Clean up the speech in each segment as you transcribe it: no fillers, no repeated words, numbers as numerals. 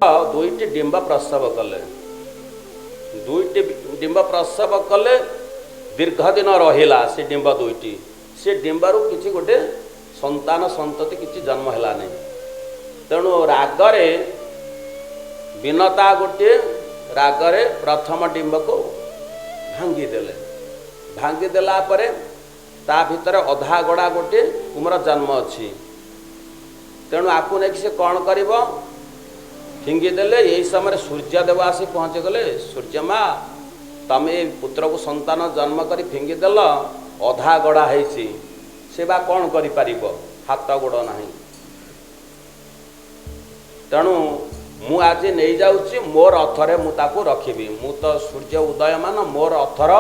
ଦୁଇଟି ଡିମ୍ବ ପ୍ରସବ କଲେ। ଦୁଇଟି ଡିମ୍ବ ପ୍ରସବ କଲେ, ଦୀର୍ଘ ଦିନ ରହିଲା ସେ ଡିମ୍ବ ଦୁଇଟି। ସେ ଡିମ୍ବରୁ କିଛି ଗୋଟେ ସନ୍ତାନ ସନ୍ତତି କିଛି ଜନ୍ମ ହେଲାନି। ତେଣୁ ରାଗରେ ବିନତା ଗୋଟିଏ ରାଗରେ ପ୍ରଥମ ଡିମ୍ବକୁ ଭାଙ୍ଗିଦେଲେ। ଭାଙ୍ଗିଦେଲା ପରେ ତା ଭିତରେ ଅଧା ଗଡ଼ା ଗୋଟିଏ କୁମର ଜନ୍ମ ଅଛି, ତେଣୁ ଆକୁ ନେଇକି ସେ କ'ଣ କରିବ? ଫିଙ୍ଗିଦେଲେ। ଏଇ ସମୟରେ ସୂର୍ଯ୍ୟଦେବ ଆସି ପହଞ୍ଚିଗଲେ। ସୂର୍ଯ୍ୟମା, ତମେ ଏ ପୁତ୍ରକୁ ସନ୍ତାନ ଜନ୍ମ କରି ଫିଙ୍ଗିଦେଲ, ଅଧା ଗଡ଼ା ହେଇଛି, ସେ ବା କ'ଣ କରିପାରିବ? ହାତ ଗୋଡ଼ ନାହିଁ। ତେଣୁ ମୁଁ ଆଜି ନେଇଯାଉଛି, ମୋ ରଥରେ ମୁଁ ତାକୁ ରଖିବି। ମୁଁ ତ ସୂର୍ଯ୍ୟ ଉଦୟମାନ, ମୋ ରଥର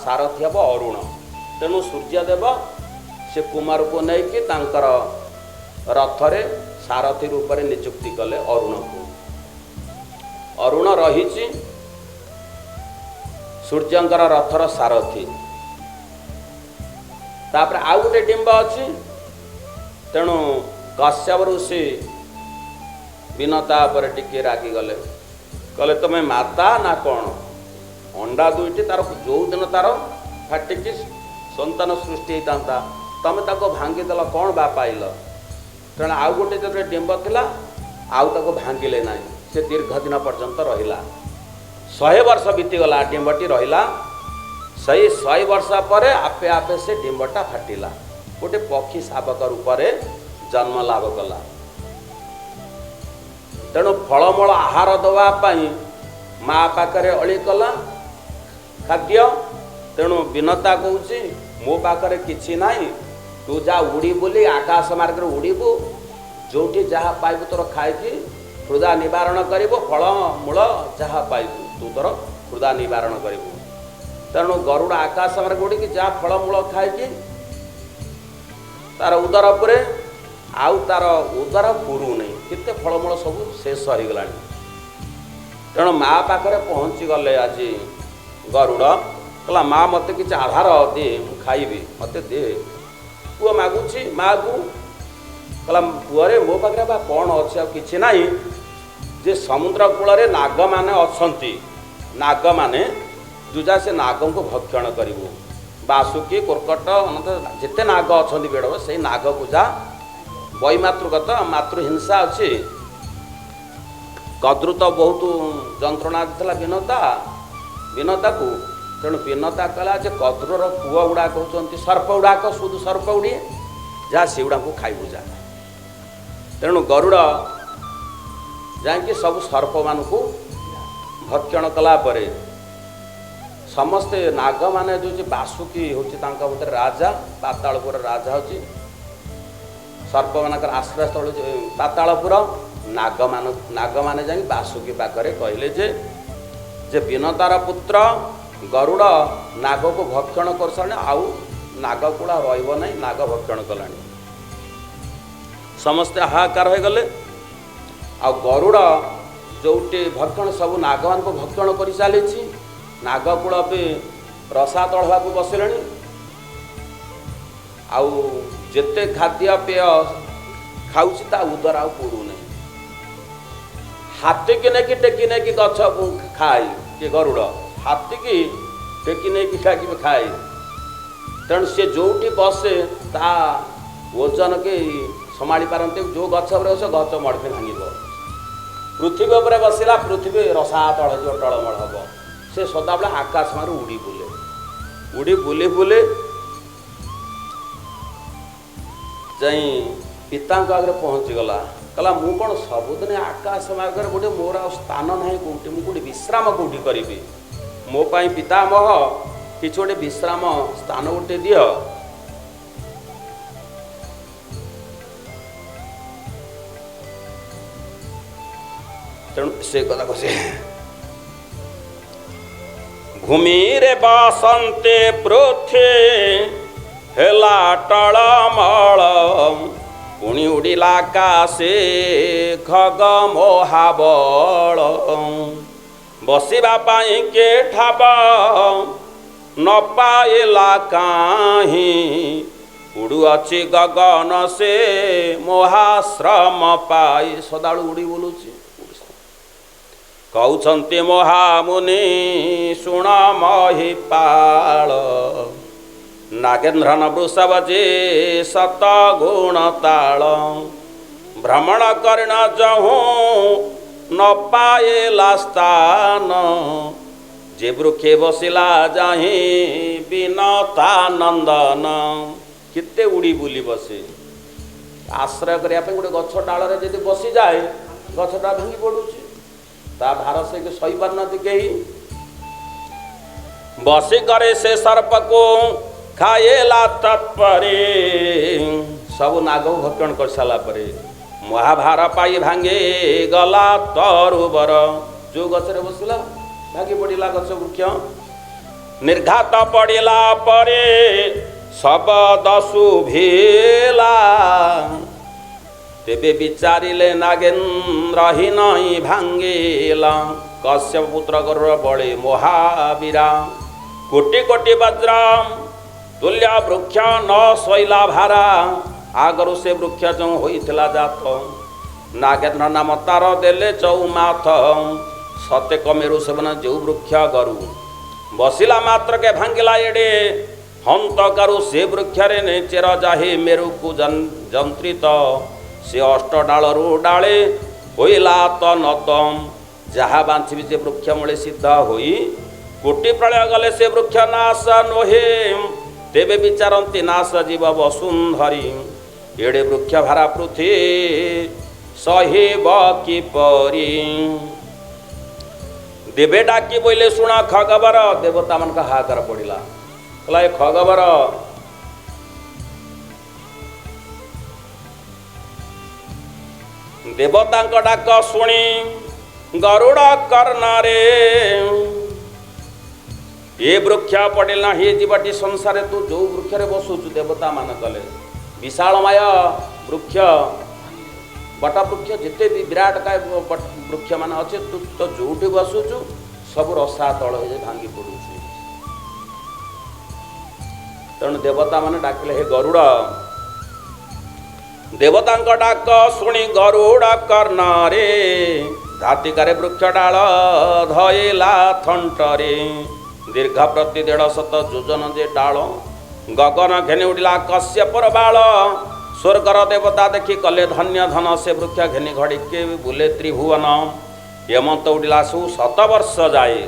ସାରଥି ହେବ ଅରୁଣ। ତେଣୁ ସୂର୍ଯ୍ୟଦେବ ସେ କୁମାରକୁ ନେଇକି ତାଙ୍କର ରଥରେ ସାରଥି ରୂପରେ ନିଯୁକ୍ତି କଲେ ଅରୁଣକୁ। ଅରୁଣ ରହିଛି ସୂର୍ଯ୍ୟଙ୍କର ରଥର ସାରଥି। ତାପରେ ଆଉ ଗୋଟେ ଡିମ୍ବ ଅଛି। ତେଣୁ କଶ୍ୟପ ଋଷି ବିନତା ଉପରେ ଟିକେ ରାଗିଗଲେ। କହିଲେ, ତମେ ମାତା ନା କ'ଣ? ଅଣ୍ଡା ଦୁଇଟି ତାର ଯେଉଁଦିନ ତାର ଫାଟିକି ସନ୍ତାନ ସୃଷ୍ଟି ହେଇଥାନ୍ତା, ତମେ ତାକୁ ଭାଙ୍ଗିଦେଲ, କ'ଣ ବା ପାଇଲ? ତେଣୁ ଆଉ ଗୋଟେ ଯେତେବେଳେ ଡିମ୍ବ ଥିଲା, ଆଉ ତାକୁ ଭାଙ୍ଗିଲେ ନାହିଁ। ସେ ଦୀର୍ଘ ଦିନ ପର୍ଯ୍ୟନ୍ତ ରହିଲା। 100 ବର୍ଷ ବିତିଗଲା, ଡିମ୍ବଟି ରହିଲା। ସେଇ 100 ବର୍ଷ ପରେ ଆପେ ଆପେ ସେ ଡିମ୍ବଟା ଫାଟିଲା, ଗୋଟେ ପକ୍ଷୀ ଶାବକ ରୂପରେ ଜନ୍ମ ଲାଭ କଲା। ତେଣୁ ଫଳମୂଳ ଆହାର ଦେବା ପାଇଁ ମା ପାଖରେ ଅଳି କଲା ଖାଦ୍ୟ। ତେଣୁ ବିନତା କହୁଛି, ମୋ ପାଖରେ କିଛି ନାହିଁ, ତୁ ଯା ଉଡ଼ି ବୁଲି ଆକାଶ ମାର୍ଗରେ ଉଡ଼ିବୁ, ଯେଉଁଠି ଯାହା ପାଇବୁ ତୋର ଖାଇକି ହୃଦା ନିବାରଣ କରିବୁ। ଫଳ ମୂଳ ଯାହା ପାଇବୁ ତୁ ତୋର ହୃଦା ନିବାରଣ କରିବୁ। ତେଣୁ ଗରୁଡ଼ ଆକାଶ ମାର୍ଗ ଉଡ଼ିକି ଯାହା ଫଳମୂଳ ଖାଇକି ତାର ଉଦର ଉପରେ, ଆଉ ତାର ଉଦର ପୁରୁନି, କେତେ ଫଳମୂଳ ସବୁ ଶେଷ ହେଇଗଲାଣି। ତେଣୁ ମା ପାଖରେ ପହଞ୍ଚିଗଲେ ଆଜି ଗରୁଡ଼। କହିଲା, ମା, ମୋତେ କିଛି ଆଧାର ଦେ, ମୁଁ ଖାଇବି, ମୋତେ ଦେ। ପୁଅ ମାଗୁଛି ମାଆକୁ। କହିଲା, ପୁଅରେ, ମୋ ପାଖରେ ବା କ'ଣ ଅଛି? ଆଉ କିଛି ନାହିଁ। ଯେ ସମୁଦ୍ର କୂଳରେ ନାଗମାନେ ଅଛନ୍ତି, ନାଗମାନେ, ତୁ ଯା ସେ ନାଗଙ୍କୁ ଭକ୍ଷଣ କରିବୁ। ବାସୁକି, କୋର୍କଟ, ଅନନ୍ତ, ଯେତେ ନାଗ ଅଛନ୍ତି ବେଡ଼, ସେଇ ନାଗକୁ ଯା। ବୈମାତୃକତ ମାତୃହିଂସା ଅଛି। କଦ୍ରୁ ତ ବହୁତ ଯନ୍ତ୍ରଣା ଦେଇଥିଲା ବିନତା ବିନତାକୁ। ତେଣୁ ବିନତା କହିଲା ଯେ କଦ୍ରୁର ପୁଅ ଗୁଡ଼ାକ ହେଉଛନ୍ତି ସର୍ପ ଗୁଡ଼ାକ, ସୁଦୁ ସର୍ପ ଗୁଡ଼ିଏ, ଯାହା ସେଗୁଡ଼ାକୁ ଖାଇବୁ ଯା। ତେଣୁ ଗରୁଡ଼ ଯାଇକି ସବୁ ସର୍ପମାନଙ୍କୁ ଭକ୍ଷଣ କଲା ପରେ ସମସ୍ତେ ନାଗମାନେ ଯେଉଁ ବାସୁକି ହେଉଛି ତାଙ୍କ ଭିତରେ ରାଜା, ପାତାଳପୁର ରାଜା ହେଉଛି, ସର୍ପମାନଙ୍କର ଆଶ୍ରୟସ୍ଥଳ ହେଉଛି ପାତାଳପୁର। ନାଗମାନ ନାଗମାନେ ଯାଇକି ବାସୁକି ପାଖରେ କହିଲେ ଯେ ବିନତାର ପୁତ୍ର ଗରୁଡ଼ ନାଗକୁ ଭକ୍ଷଣ କରିସାରିଲାଣି, ଆଉ ନାଗକୂଳ ରହିବ ନାହିଁ, ନାଗ ଭକ୍ଷଣ କଲାଣି। ସମସ୍ତେ ହାହାକାର ହୋଇଗଲେ। ଆଉ ଗରୁଡ଼ ଯେଉଁଠି ଭକ୍ଷଣ ସବୁ ନାଗମାନଙ୍କୁ ଭକ୍ଷଣ କରିଚାଲିଛି, ନାଗକୂଳ ବି ରସାତଳ ହେବାକୁ ବସିଲେଣି। ଆଉ ଯେତେ ଖାଦ୍ୟ ପେୟ ଖାଉଛି ତା ଉଦର ଆଉ ପୁରୁନି। ହାତୀକି ନେଇକି ଟେକି ନେଇକି ଗଛ ଖାଏ କିଏ ଗରୁଡ଼, ହାତୀକି ଟେକି ନେଇକି ଖାଇକି ଖାଏ। ତେଣୁ ସେ ଯେଉଁଠି ବସେ ତା ଓଜନ କି ସମ୍ଭାଳି ପାରନ୍ତି। ଯେଉଁ ଗଛ ଉପରେ ବସେ ଗଛ ମଡ଼ିକି ଭାଙ୍ଗିବ। ପୃଥିବୀ ଉପରେ ବସିଲା ପୃଥିବୀ ରସାତଳ ହେଇଯିବ, ଟଳମଳ ହେବ। ସେ ସଦାବେଳେ ଆକାଶ ମାରୁ ଉଡ଼ି ବୁଲେ, ଉଡ଼ି ବୁଲି ବୁଲି ଯାଇ ପିତାଙ୍କ ଆଗରେ ପହଞ୍ଚିଗଲା। କହିଲା, ମୁଁ କ'ଣ ସବୁଦିନ ଆକାଶ ମାର୍ଗରେ ଗୋଟେ, ମୋର ଆଉ ସ୍ଥାନ ନାହିଁ କେଉଁଠି, ମୁଁ କେଉଁଠି ବିଶ୍ରାମ କେଉଁଠି କରିବି? ମୋ ପାଇଁ ପିତାମହ କିଛି ଗୋଟେ ବିଶ୍ରାମ ସ୍ଥାନ ଗୋଟେ ଦିଅ। ତେଣୁ ସେ କଥା କହୁଛି, ଭୂମିରେ ବସନ୍ତେ ପୃଥ୍ୱୀ ହେଲା ଟଳମଳ, ପୁଣି ଉଡ଼ିଲା ଆକାଶେ ଖଗ ମହାବଳ। ବସିବା ପାଇଁ କେ ଠାବ ନ ପାଇଲା କାହିଁ, ଉଡ଼ୁଅଛି ଗଗନ ସେ ମହାଶ୍ରମ ପାଇ। ସଦାବେଳୁ ଉଡ଼ି ବୁଲୁଛି, କହୁଛନ୍ତି ମହାମୁନି ଶୁଣ ମହିପାଳ, ନାଗେନ୍ଦ୍ରନ ବୃଷଭ ଯେ ସତ ଗୁଣ ତାଳ। ଭ୍ରମଣ କରିଣ ଯହୁଁ ନ ପାଏଲା ସ୍ଥାନ, ଯେ ବୃକ୍ଷେ ବସିଲା ଯାହିଁ ବିନତା ନନ୍ଦନ। କେତେ ଉଡ଼ି ବୁଲି ବସେ, ଆଶ୍ରୟ କରିବା ପାଇଁ ଗୋଟେ ଗଛ ଡାଳରେ ଯଦି ବସିଯାଏ ଗଛଟା ଭାଙ୍ଗି ପଡ଼ୁଛି, ତା ଭାର ସେ ସହିପାରୁନାହାନ୍ତି କେହି। ବସି କରେ ସେ ସର୍ପକୁ ଖାଇଲା ତତ୍ପରେ, ସବୁ ନାଗକୁ ଭକ୍ଷଣ କରିସାରିଲା ପରେ ମହାଭାର ପାଇ ଭାଙ୍ଗି ଗଲା ତରୁବର। ଯେଉଁ ଗଛରେ ବସିଲା ଭାଙ୍ଗି ପଡ଼ିଲା ଗଛ ବୃକ୍ଷ। ନିର୍ଘାତ ପଡ଼ିଲା ପରେ ଶବଦ ଶୁଭିଲା, ତେବେ ବିଚାରିଲେ ନାଗେନ୍ଦ୍ର ହୀନଇ ଭାଙ୍ଗିଲା। କଶ୍ୟପ ପୁତ୍ର ଗରୁଡ଼ ବଳେ ମହାବୀରା, କୋଟି କୋଟି ବଜ୍ର ତୁଲ୍ୟ ବୃକ୍ଷ ନ ଶୋଇଲା ଭାରା। ଆଗରୁ ସେ ବୃକ୍ଷ ଯେଉଁ ହୋଇଥିଲା ଜାତ, ନାଗେନ୍ଦ୍ର ନାମ ତାର ଦେଲେ ଚଉମାଥ। ସତେ କମେରୁ ସେବନ ଯେଉଁ ବୃକ୍ଷ ଗରୁ, ବସିଲା ମାତ୍ରକେ ଭାଙ୍ଗିଲା ଏଡ଼େ। ହନ୍ତକାରୁ ସେ ବୃକ୍ଷରେ ଚେର ଯାହି ମେରୁକୁ ଯନ୍ତ୍ରିତ, ସେ ଅଷ୍ଟ ଡାଳରୁ ଡାଳେ ହୋଇଲା ତ ନତ। ଯାହା ବାଞ୍ଛିବି ସେ ବୃକ୍ଷ ମୂଳେ ସିଦ୍ଧ ହୋଇ, କୋଟି ପ୍ରଳୟ ଗଲେ ସେ ବୃକ୍ଷ ନାଶ ନୋହେ। ତେବେ ବିଚାରନ୍ତି ନାଶ ଜୀବ ବସୁନ୍ଧରୀ, ଏଡ଼େ ବୃକ୍ଷ ଭାରା ପୃଥ୍ୱୀ ସହିବ କିପରି। ଦେବେ ଡାକି ବୋଇଲେ ଶୁଣ ଖଗବର, ଦେବତାମାନଙ୍କ ହାହାକାର ପଡ଼ିଲା। କହିଲା ଏ ଖଗବର, ଦେବତାଙ୍କ ଡାକ ଶୁଣି ଗରୁଡ଼ କର୍ଣ୍ଣରେ, ଏ ବୃକ୍ଷ ପଡ଼ିଲା ହେ ଜୀବଟି ସଂସାରେ ତୁ ଯୋଉ ବୃକ୍ଷରେ ବସୁଛୁ। ଦେବତା ମାନ କଲେ ବିଶାଳମୟ ବୃକ୍ଷ, ବଟ ବୃକ୍ଷ ଯେତେ ବି ବିରାଟ କାୟ ବୃକ୍ଷ ମାନେ ଅଛି, ତୁ ତ ଯୋଉଠି ବସୁଛୁ ସବୁ ରସା ତଳ ହେଇଯାଇ ଭାଙ୍ଗି ପଡ଼ୁଛି। ତେଣୁ ଦେବତା ମାନେ ଡାକିଲେ ହେ ଗରୁଡ଼। ଦେବତାଙ୍କ ଡାକ ଶୁଣି ଗରୁଡ଼ କର୍ଣ୍ଣରେ, ଧାତିକାରେ ବୃକ୍ଷ ଡାଳ ଧଇଲା ଥଣ୍ଟରେ। ଦୀର୍ଘ ପ୍ରତି 150 ଯୋଜନ ଯେ ଡାଳ, ଗଗନ ଘେନି ଉଡ଼ିଲା କଶ୍ୟପର ବାଳ। ସ୍ୱର୍ଗର ଦେବତା ଦେଖି କଲେ ଧନ୍ୟ ଧନ, ସେ ବୃକ୍ଷ ଘେନି ଘଡ଼ିକେ ବୁଲେ ତ୍ରିଭୁବନ। ହେମନ୍ତ ଉଡ଼ିଲା ସବୁ 100 ବର୍ଷ ଯାଏ,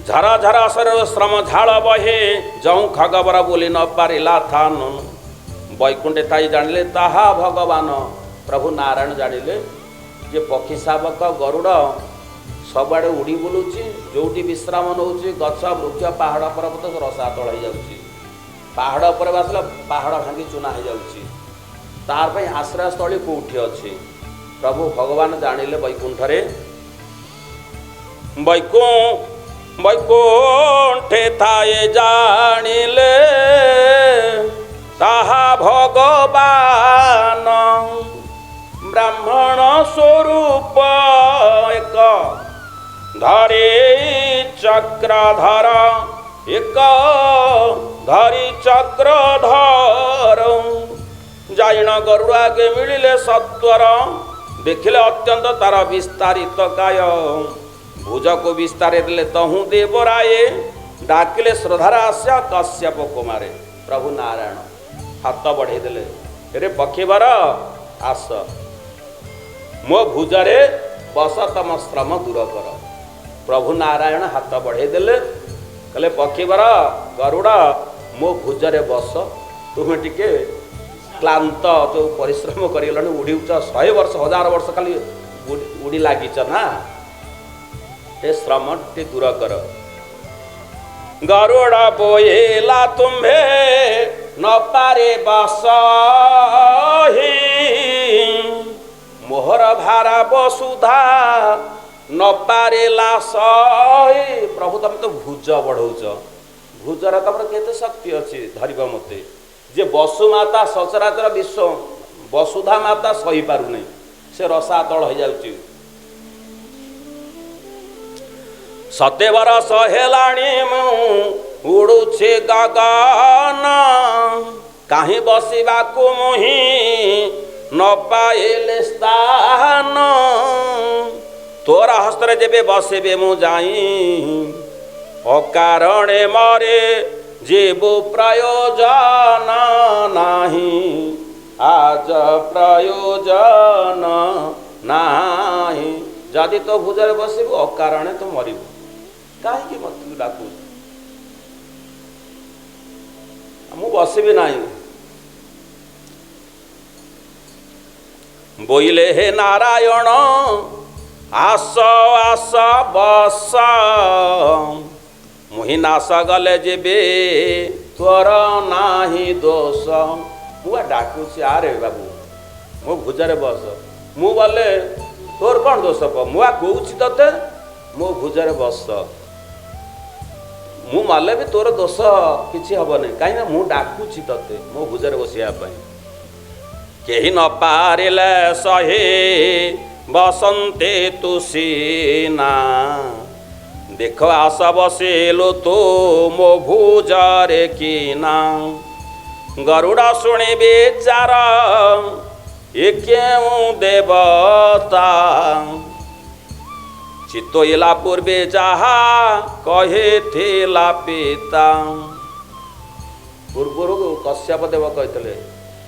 ଝର ଝର ଶରୀର ଶ୍ରମ ଝାଳ ବହେ। ଯଉଁ ଖଗବର ବୋଲି ନ ପାରିଲା ଥାନ, ବୈକୁଣ୍ଠେ ଥାଇ ଜାଣିଲେ ତାହା ଭଗବାନ। ପ୍ରଭୁ ନାରାୟଣ ଜାଣିଲେ ଯେ ପକ୍ଷୀ ଶାବକ ଗରୁଡ଼ ସବୁଆଡ଼େ ଉଡ଼ି ବୁଲୁଛି, ଯେଉଁଠି ବିଶ୍ରାମ ନେଉଛି ଗଛ ବୃକ୍ଷ ପାହାଡ଼ ପର୍ବତ ରସାତଳ ହେଇଯାଉଛି। ପାହାଡ଼ ଉପରେ ବସିଲେ ପାହାଡ଼ ଭାଙ୍ଗି ଚୁନା ହେଇଯାଉଛି। ତାର ପାଇଁ ଆଶ୍ରୟସ୍ଥଳୀ କେଉଁଠି ଅଛି? ପ୍ରଭୁ ଭଗବାନ ଜାଣିଲେ ବୈକୁଣ୍ଠରେ। ବୈକୁଣ୍ଠେ ଥାଏ ଜାଣିଲେ ତାହା ଭଗବାନ। ବ୍ରାହ୍ମଣ ସ୍ୱରୂପ ଏକ ଧରି ଚକ୍ରଧର, ଏକ ଧରି ଚକ୍ରଧର। ଯାଇଣ ଗରୁଡ଼ ଆଗେ ମିଳିଲେ ସତ୍ୱର, ଦେଖିଲେ ଅତ୍ୟନ୍ତ ତାର ବିସ୍ତାରିତ କାୟ। ଭୁଜକୁ ବିସ୍ତାରି ଦେଲେ ତହୁଁ ଦେବରାଏ, ଡାକିଲେ ଶ୍ରଦ୍ଧାର ଆସ୍ୟ କଶ୍ୟପ କୁମାରେ। ପ୍ରଭୁ ନାରାୟଣ ହାତ ବଢ଼େଇ ଦେଲେ, ରେ ପକ୍ଷୀବର ଆସ, ମୋ ଭୁଜରେ ବସ, ତମ ଶ୍ରମ ଦୂର କର। ପ୍ରଭୁ ନାରାୟଣ ହାତ ବଢ଼େଇ ଦେଲେ, କହିଲେ ପକ୍ଷୀବର ଗରୁଡ଼ ମୋ ଭୁଜରେ ବସ, ତୁମେ ଟିକେ କ୍ଳାନ୍ତ ଯେଉଁ ପରିଶ୍ରମ କରିଗଲଣି, ଉଡ଼ିଉଛ 100 ବର୍ଷ 1000 ବର୍ଷ ଖାଲି ଉଡ଼ି ଲାଗିଛ ନା, ଏ ଶ୍ରମ ଟିକେ ଦୂର କର। ଗରୁଡ଼ ବୋଇଲା ତୁମ୍ଭେ ନ ପାରେ ବସହି, ମୋହର ଭାରା ବସୁଧା ନ ପାରିଲା ସହି। ପ୍ରଭୁ ତମେ ତ ଭୁଜ ବଢ଼ଉଛ, ଭୁଜରେ ତମର କେତେ ଶକ୍ତି ଅଛି ଧରିବ ମୋତେ। ଯେ ବସୁମାତା ସଚରାଚର ବିଶ୍ୱ ବସୁଧା ମାତା ସହିପାରୁନି, ସେ ରସାତଳ ହେଇଯାଉଛି। 7 ବରଷ ହେଲାଣି ମୁଁ ଉଡ଼ୁଛି ଗଗନ, କାହିଁ ବସିବାକୁ ମୁହିଁ ନ ପାଇଲେ ସ୍ଥାନ, ତୋର ହସ୍ତରେ ଯେବେ ବସିବେ ମୁଁ ଯାଇ, ଅକାରଣେ ମରେ ଯିବୁ ପ୍ରୟୋଜନ ନାହିଁ, ଆଜ ପ୍ରୟୋଜନ ନାହିଁ। ଯଦି ତୋ ଭୁଜରେ ବସିବୁ ଅକାରଣେ ତୁ ମରିବୁ। କାହିଁକି ମତେ ତୁ ଡାକୁଛୁ? ମୁଁ ବସିବି ନାହିଁ। ବୋଇଲେ ହେ ନାରାୟଣ ଆସ ଆସ ବସ, ମୁହିଁ ନାଶ ଗଲେ ଯିବି ତୋର ନାହିଁ ଦୋଷ। ମୁଁ ଡାକୁଛି, ଆରେ ବାବୁ ମୋ ଭୁଜରେ ବସ, ମୁଁ ଗଲେ ତୋର କ'ଣ ଦୋଷ? ମୁଁ ଆ କହୁଛି ତତେ ମୋ ଭୁଜରେ ବସ, ମୁଁ ମଲେ ବି ତୋର ଦୋଷ କିଛି ହବନି, କାହିଁକିନା ମୁଁ ଡାକୁଛି ତତେ ମୋ ଭୁଜରେ ବସିବା ପାଇଁ। କେହି ନ ପାରିଲେ ସହି ବସନ୍ତେ ତୁ ସିନା, ଦେଖ ଆସ ବସିଲୁ ତୁ ମୋ ଭୁଜରେ କିନା। ଗରୁଡ଼ ଶୁଣି ବିଚାର ଏ କେଉଁ ଦେବତା, ଚିତୋଇଲା ପୂର୍ବେ ଯାହା କହିଥିଲା ପିତା। ପୂର୍ବରୁ କଶ୍ୟପ ଦେବ କହିଥିଲେ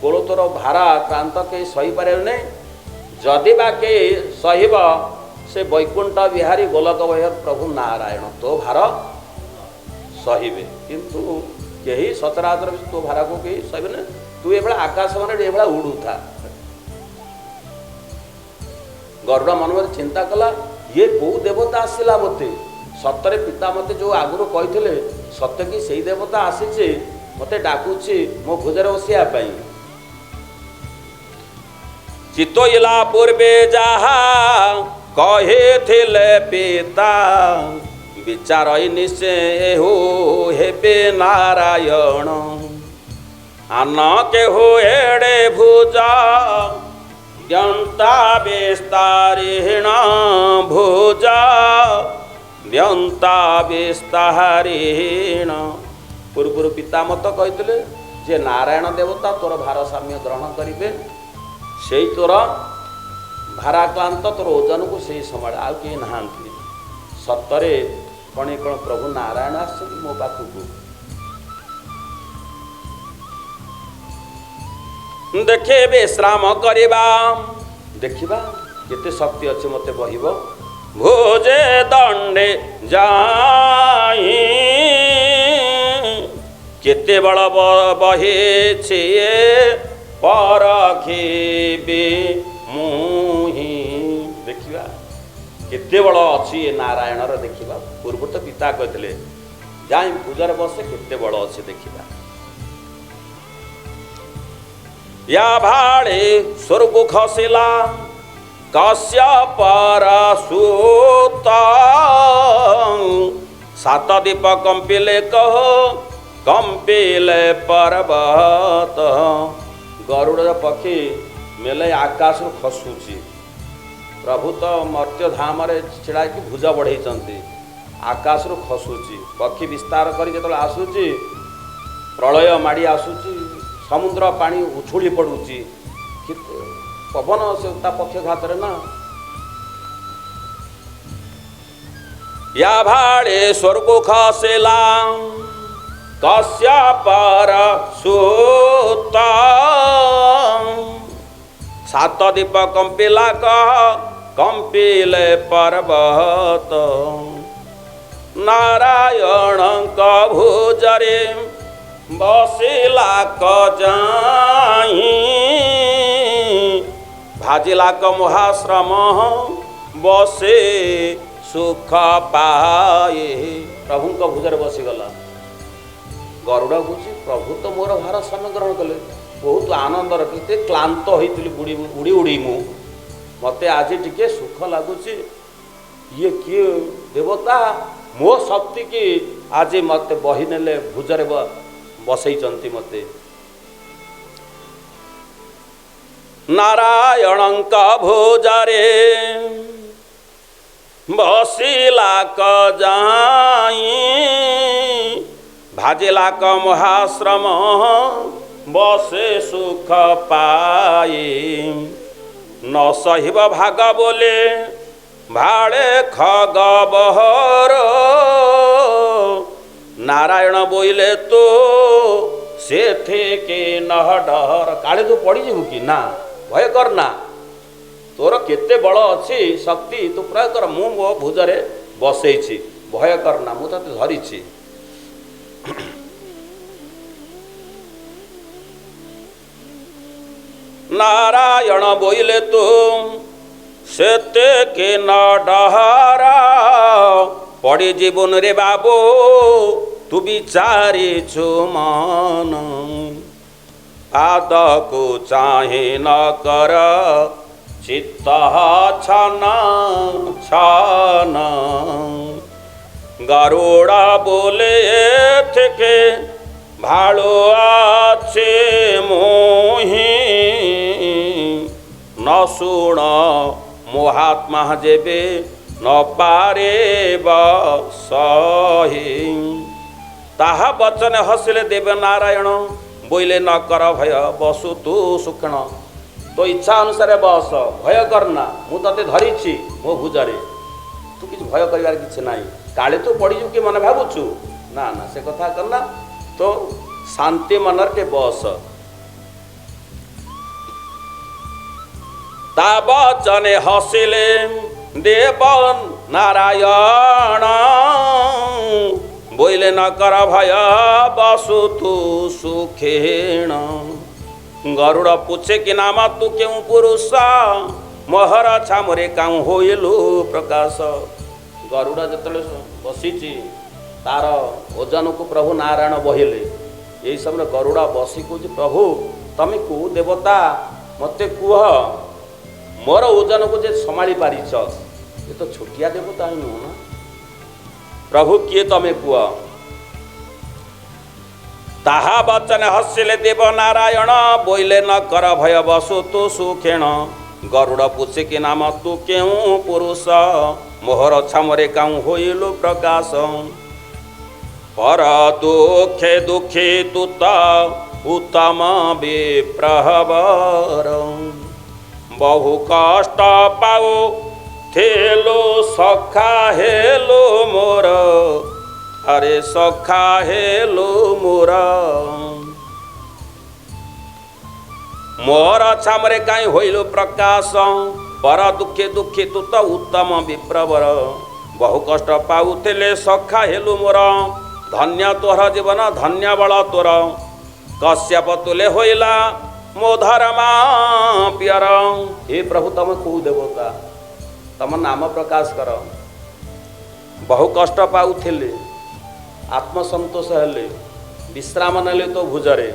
କୋଳ ତୋର ଭାରା କ୍ରାନ୍ତ କେହି ସହିପାରିବେନି, ଯଦି ବା କେହି ସହିବ ସେ ବୈକୁଣ୍ଠ ବିହାରୀ ଗୋଲକ ବହିର ପ୍ରଭୁ ନାରାୟଣ ତୋ ଭାର ସହିବେ, କିନ୍ତୁ କେହି ସଚରାଚର ତୋ ଭାରାକୁ କେହି ସହିବେନି, ତୁ ଏଭଳିଆ ଆକାଶ ମାନେ ଏଭଳିଆ ଉଡ଼ୁଥା। ଗରୁଡ଼ ମନରେ ଚିନ୍ତା କଲା, ଇଏ କେଉଁ ଦେବତା ଆସିଲା ମୋତେ? ସତରେ ପିତା ମୋତେ ଯେଉଁ ଆଗରୁ କହିଥିଲେ, ସତେ କି ସେଇ ଦେବତା ଆସିଛି ମୋତେ ଡାକୁଛି ମୋ ଭୁଜରେ ବସିବା ପାଇଁ। ଚିତୋଇଲା ପୂର୍ବେ ଯାହା କହିଥିଲେ ପିତା, ବିଚାର ନିଶ୍ଚୟ ହୋ ହେବେ ନାରାୟଣ। ଆନ କେହୁ ଏଡ଼େ ଭୁଜ ବ୍ୟନ୍ତା ବିସ୍ତାରିଣ, ଭୁଜ ବ୍ୟନ୍ତା ବିସ୍ତାରିଣ। ପୂର୍ବରୁ ପିତା ମତ କହିଥିଲେ ଯେ ନାରାୟଣ ଦେବତା ତୋର ଭାରସାମ୍ୟ ଗ୍ରହଣ କରିବେ, ସେଇ ତୋର ଭାରାକ୍ଲାନ୍ତ ତୋର ଓଜନକୁ ସେଇ ସମ୍ଭାଳେ, ଆଉ କେହି ନାହାନ୍ତି। ସତରେ କ'ଣ କ'ଣ ପ୍ରଭୁ ନାରାୟଣ ଆସିଛନ୍ତି ମୋ ପାଖକୁ? ଦେଖେ ବିଶ୍ରାମ କରିବା, ଦେଖିବା କେତେ ଶକ୍ତି ଅଛି ମୋତେ ବହିବ। ଭୋଜେ ଦଣ୍ଡେ ଯାଇ କେତେ ବଳ ବହିଛି ପରଖିବି ମୁହିଁ। ଦେଖିବା କେତେ ବଳ ଅଛି ଏ ନାରାୟଣର, ଦେଖିବା। ପୂର୍ବରୁ ତ ପିତା କହିଥିଲେ ଯାଇ ପୂଜାରେ ବସେ, କେତେ ବଳ ଅଛି ଦେଖିବା। ୟା ଭାଳି ସ୍ୱର୍ଗକୁ ଖସିଲା କଶ୍ୟପର ସୁତ, ସାତ ଦୀପ କମ୍ପିଲେ କହ କମ୍ପିଲେ ପର୍ବତ। ଗରୁଡ଼ ପକ୍ଷୀ ମେଲେ ଆକାଶରୁ ଖସୁଛି, ପ୍ରଭୁ ତ ମର୍ତ୍ତ୍ୟ ଧାମରେ ଛିଡ଼ା ହେଇକି ଭୁଜ ବଢ଼େଇଛନ୍ତି, ଆକାଶରୁ ଖସୁଛି ପକ୍ଷୀ ବିସ୍ତାର କରି ଯେତେବେଳେ ଆସୁଛି, ପ୍ରଳୟ ମାଡ଼ି ଆସୁଛି, ସମୁଦ୍ର ପାଣି ଉଛୁଳି ପଡ଼ୁଛି, ପବନ ସେ ତା ପକ୍ଷଘାତରେ ନା। ୟା ଭାଳି ସ୍ୱର୍ଗ ଖସିଲା କଶ୍ୟପର ସୁତ, ସାତ ଦୀପ କମ୍ପିଲା କହ କମ୍ପିଲେ ପର୍ବତ। ନାରାୟଣଙ୍କ ଭୁଜରେ ବସିଲା ଯାଇ, ଭାଜିଲା କ ମହାଶ୍ରମ ବସେ ସୁଖ ପାଏ। ପ୍ରଭୁଙ୍କ ଭୁଜରେ ବସିଗଲା ଗରୁଡ଼। କହୁଛି ପ୍ରଭୁ ତ ମୋର ଭାର ଗ୍ରହଣ କଲେ, ବହୁତ ଆନନ୍ଦର, କେତେ କ୍ଳାନ୍ତ ହେଇଥିଲି ବୁଡ଼ି ଉଡ଼ି ଉଡ଼ି ମୁଁ, ମୋତେ ଆଜି ଟିକେ ସୁଖ ଲାଗୁଛି। ଇଏ କିଏ ଦେବତା ମୋ ଶକ୍ତିକି ଆଜି ମୋତେ ବହି ନେଲେ, ଭୁଜରେ ବସେଇଛନ୍ତି ମୋତେ। ନାରାୟଣଙ୍କ ଭୁଜରେ ବସିଲା ଯାଇ, ଭାଜିଲା କ ମହାଶ୍ରମ ବସେ ସୁଖ ପାଇ। ନ ସହିବ ଭାଗ ବୋଲେ ଭାଳେ ଖଗ ବହର। ନାରାୟଣ ବୋଇଲେ ତୋ ସେଥିକି ନହ ଡହର। କାଳେ ତୁ ପଡ଼ିଯିବୁ କି ନା, ଭୟ କର ନା, ତୋର କେତେ ବଳ ଅଛି ଶକ୍ତି ତୁ ପ୍ରୟୋଗ କର, ମୁଁ ମୋ ଭୁଜରେ ବସେଇଛି, ଭୟ କର ନା, ମୁଁ ତତେ ଧରିଛି। ନାରାୟଣ ବୋଇଲେ ତୁ ସେତେକି ନ ଡହର, ପଡ଼ିଯିବୁନି ରେ ବାବୁ ତୁ ବିଚାରିଛୁ ମନ। ପାଦକୁ ଚାହିଁ ନ କର ଚିତ୍ତ ଛନ ଛନ। ଗରୁଡ଼ ବୋଲେ ଏଥିକେ ଭାଳୁ ଅଛି ମୁହିଁ, ନ ଶୁଣ ମହାତ୍ମା ଯେବେ ନ ପାରିବ ସହି। ତାହା ବଚନେ ହସିଲେ ଦେବ ନାରାୟଣ, ବୋଇଲେ ନ କର ଭୟ ବସୁ ତୁ ସୁକ୍ଷଣ। ତୋ ଇଚ୍ଛା ଅନୁସାରେ ବସ, ଭୟ କରନା, ମୁଁ ତତେ ଧରିଛି ମୋ ଭୁଜରେ, ତୁ କିଛି ଭୟ କରିବାର କିଛି ନାହିଁ। କାଳେ ତୁ ପଡ଼ିଯିବୁ କି ମନେ ଭାବୁଛୁ, ନା ନା ସେ କଥା କରନା, ତୋ ଶାନ୍ତି ମନରେ ଟିକେ ବସ। ତା ବଚନେ ହସିଲେ ଦେବ ନାରାୟଣ, ବୋଇଲେ ନ କର ଭୟ ବସୁ ତୁ ସୁଖେଣ। ଗରୁଡ଼ ପୁଛେ କି ନାମ ତୁ କେଉଁ ପୁରୁଷ, ମୋହର ଛାମରେ କାଉଁ ହୋଇଲୁ ପ୍ରକାଶ। ଗରୁଡ଼ ଯେତେବେଳେ ବସିଛି ତାର ଓଜନକୁ ପ୍ରଭୁ ନାରାୟଣ ବହିଲେ। ଏହି ସମୟରେ ଗରୁଡ଼ ବସି କହୁଛି, ପ୍ରଭୁ ତମେ କେଉଁ ଦେବତା ମୋତେ କୁହ, ମୋର ଓଜନକୁ ଯେ ସମ୍ଭାଳି ପାରିଛ, ଏ ତ ଛୋଟିଆ ଦେବତା ନୁହଁ ନା, ପ୍ରଭୁ କିଏ ତମେ କୁହ। ତାହା ବଚନେ ହସିଲେ ଦେବ ନାରାୟଣ, ବୋଇଲେ ନ କର ଭୟ ବସୁ ତୁ ସୁଖେଣ। ଗରୁଡ଼ ପୁଛେ କି ନାମ ତୁ କେଉଁ ପୁରୁଷ, ମୋହର ଛାମରେ କାଉଁ ହୋଇଲୁ ପ୍ରକାଶ। ପର ଦୁଃଖେ ଦୁଃଖୀ ତୁ ତ ଉତ୍ତମ ବିପ୍ରବର, ବହୁ କଷ୍ଟ ପାଉ ଥିଲୁ ସଖା ହେଲୁ ମୋର, ଆରେ ସଖା ହେଲୁ ମୋର। ମୋର ଛାମରେ କାହିଁ ହୋଇଲୁ ପ୍ରକାଶ, ପର ଦୁଃଖେ ଦୁଃଖୀ ତୁ ତ ଉତ୍ତମ ବିପ୍ରବର, ବହୁ କଷ୍ଟ ପାଉଥିଲେ ସଖା ହେଲୁ ମୋର। ଧନ୍ୟ ତୋର ଜୀବନ ଧନ୍ୟ ବଳ ତୋର, କଶ୍ୟପ ତୁଲେ ହୋଇଲା ମୋ ଧର୍ମା ପିଅର। ହେ ପ୍ରଭୁ ତମେ କୋଉ ଦେବତା, ତମ ନାମ ପ୍ରକାଶ କର। ବହୁ କଷ୍ଟ ପାଉଥିଲେ, ଆତ୍ମସନ୍ତୋଷ ହେଲେ, ବିଶ୍ରାମ ନେଲେ ତୋ ଭୁଜରେ।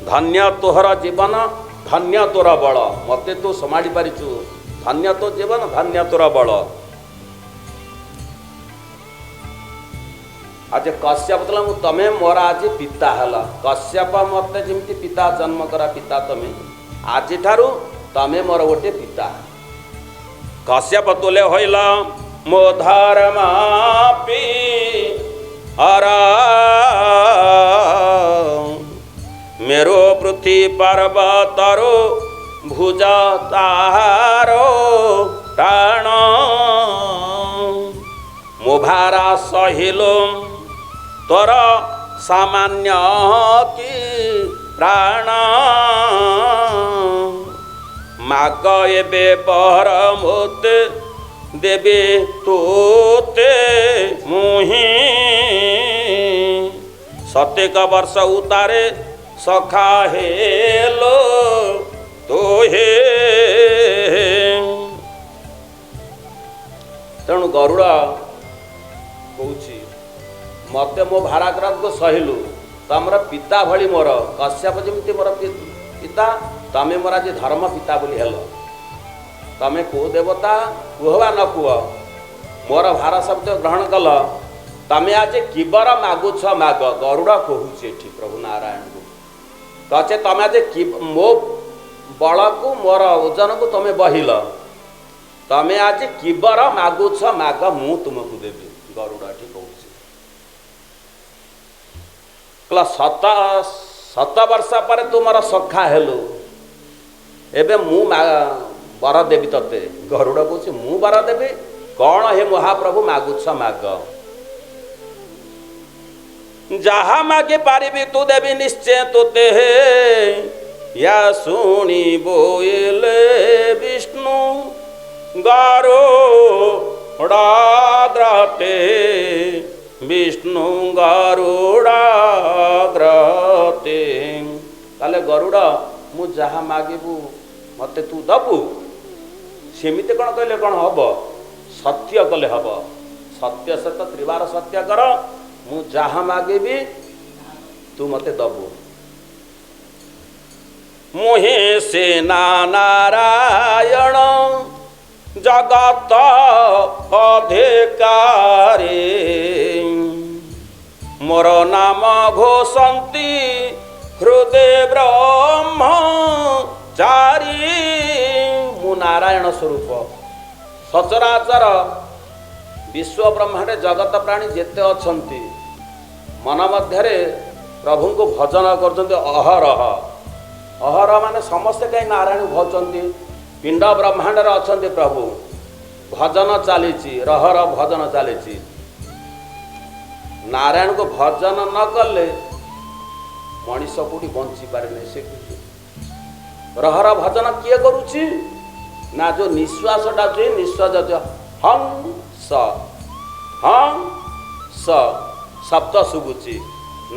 ଧନ୍ୟ ତୋହର ଜୀବନ ଧନ୍ୟ ତୋର ବଳ, ମୋତେ ତୁ ସମ୍ଭାଳି ପାରିଛୁ, ଧନ୍ୟ ତୋ ଜୀବନ ଧନ୍ୟ ତୋର ବଳ। ଆଜି କଶ୍ୟପ ଥିଲା ମୁଁ, ତମେ ମୋର ଆଜି ପିତା ହେଲ। କଶ୍ୟପ ମୋତେ ଯେମିତି ପିତା ଜନ୍ମ କରା ପିତା ତମେ, ଆଜିଠାରୁ ତମେ ମୋର ଗୋଟେ ପିତା। କଶ୍ୟପ ତୁଲେ ହୋଇଲ ମୋ ଧର୍ମା ପିଅର, ମେରୁ ପୃଥ୍ୱୀ ପର୍ବତରୁ ଭୁଜ ତାହାର ଟାଣ। ମୋ ଭାରା ସହିଲୁ ତୋର ସାମାନ୍ୟ କି ପ୍ରାଣ। ମାଗ ଏବେ ବର ମୋତେ ଦେବେ ତୋତେ ମୁହିଁ, ଶତେକ ବର୍ଷ ଉତାରେ ସଖା ହେଲୋ ତୋହେ। ତେଣୁ ଗରୁଡ଼ କହୁଛି, ମୋତେ ମୋ ଭାରାକ୍ରାନ୍ତ ସହିଲୁ, ତମର ପିତା ଭଳି ମୋର, କଶ୍ୟପ ଯେମିତି ମୋର ପିତା, ତମେ ମୋର ଆଜି ଧର୍ମ ପିତା ବୋଲି ହେଲ। ତମେ କେଉଁ ଦେବତା କୁହ ବା ନ କୁହ, ମୋର ଭାର ଶବ୍ଦ ଗ୍ରହଣ କଲ, ତମେ ଆଜି କିବର ମାଗୁଛ ମାଗ। ଗରୁଡ଼ କହୁଛି ଏଠି ପ୍ରଭୁ ନାରାୟଣକୁ, କଛେ ତମେ ଆଜି ମୋ ବଳକୁ ମୋର ଓଜନକୁ ତମେ ବହିଲ, ତମେ ଆଜି କିବର ମାଗୁଛ ମାଗ, ମୁଁ ତୁମକୁ ଦେବି। ଗରୁଡ଼ ଏଠି କହୁଛି, କହିଲା ଶତ ଶତ ବର୍ଷ ପରେ ତୁମର ସଖା ହେଲୁ, ଏବେ ମୁଁ ବର ଦେବି ତତେ। ଗରୁଡ଼ କହୁଛି ମୁଁ ବର ଦେବି କ'ଣ ହେ ମହାପ୍ରଭୁ ମାଗୁଛ ମାଗ, ଯାହା ମାଗି ପାରିବି ତୁ ଦେବି ନିଶ୍ଚୟ ତୋତେ। ୟା ଶୁଣି ବୋଇଲେ ବିଷ୍ଣୁ ଗରୁଡ଼ାଗ୍ରତେ, ବିଷ୍ଣୁ ଗରୁଡ଼ାଗ୍ରତେ। ତାହେଲେ ଗରୁଡ଼ ମୁଁ ଯାହା ମାଗିବୁ ମତେ ତୁ ଦବୁ, ସେମିତି କ'ଣ କହିଲେ କ'ଣ ହବ? ସତ୍ୟ କଲେ ହବ। ସତ୍ୟ ସତ ତ୍ରିବାର ସତ୍ୟ କର, ମୁଁ ଯାହା ମାଗିବି ତୁ ମତେ ଦବୁ। ମୁହିଁ ସେନା ନାରାୟଣ ଜଗତ ଅଧିକାରୀ, ମୋର ନାମ ଘୋଷନ୍ତି ହୃଦୟ ବ୍ରହ୍ମଚାରୀ। ମୁଁ ନାରାୟଣ ସ୍ୱରୂପ। ସଚରାଚର ବିଶ୍ୱ ବ୍ରହ୍ମାଣ୍ଡରେ ଜଗତ ପ୍ରାଣୀ ଯେତେ ଅଛନ୍ତି ମନ ମଧ୍ୟରେ ପ୍ରଭୁଙ୍କୁ ଭଜନ କରୁଛନ୍ତି ଅହରହ। ଅହରହ ମାନେ ସମସ୍ତେ କାହିଁ ନାରାୟଣ ଭଜନ୍ତି? ପିଣ୍ଡ ବ୍ରହ୍ମାଣ୍ଡରେ ଅଛନ୍ତି ପ୍ରଭୁ, ଭଜନ ଚାଲିଛି, ରହର ଭଜନ ଚାଲିଛି। ନାରାୟଣକୁ ଭଜନ ନ କଲେ ମଣିଷ କୋଉଠି ବଞ୍ଚିପାରେନି। ସେ ରହର ଭଜନ କିଏ କରୁଛି ନା ଯୋଉ ନିଶ୍ୱାସଟା ଅଛି, ନିଶ୍ୱାସ ଅଛି ହଂ ସ ହଂ ସ ଶବ୍ଦ ଶୁଭୁଛି।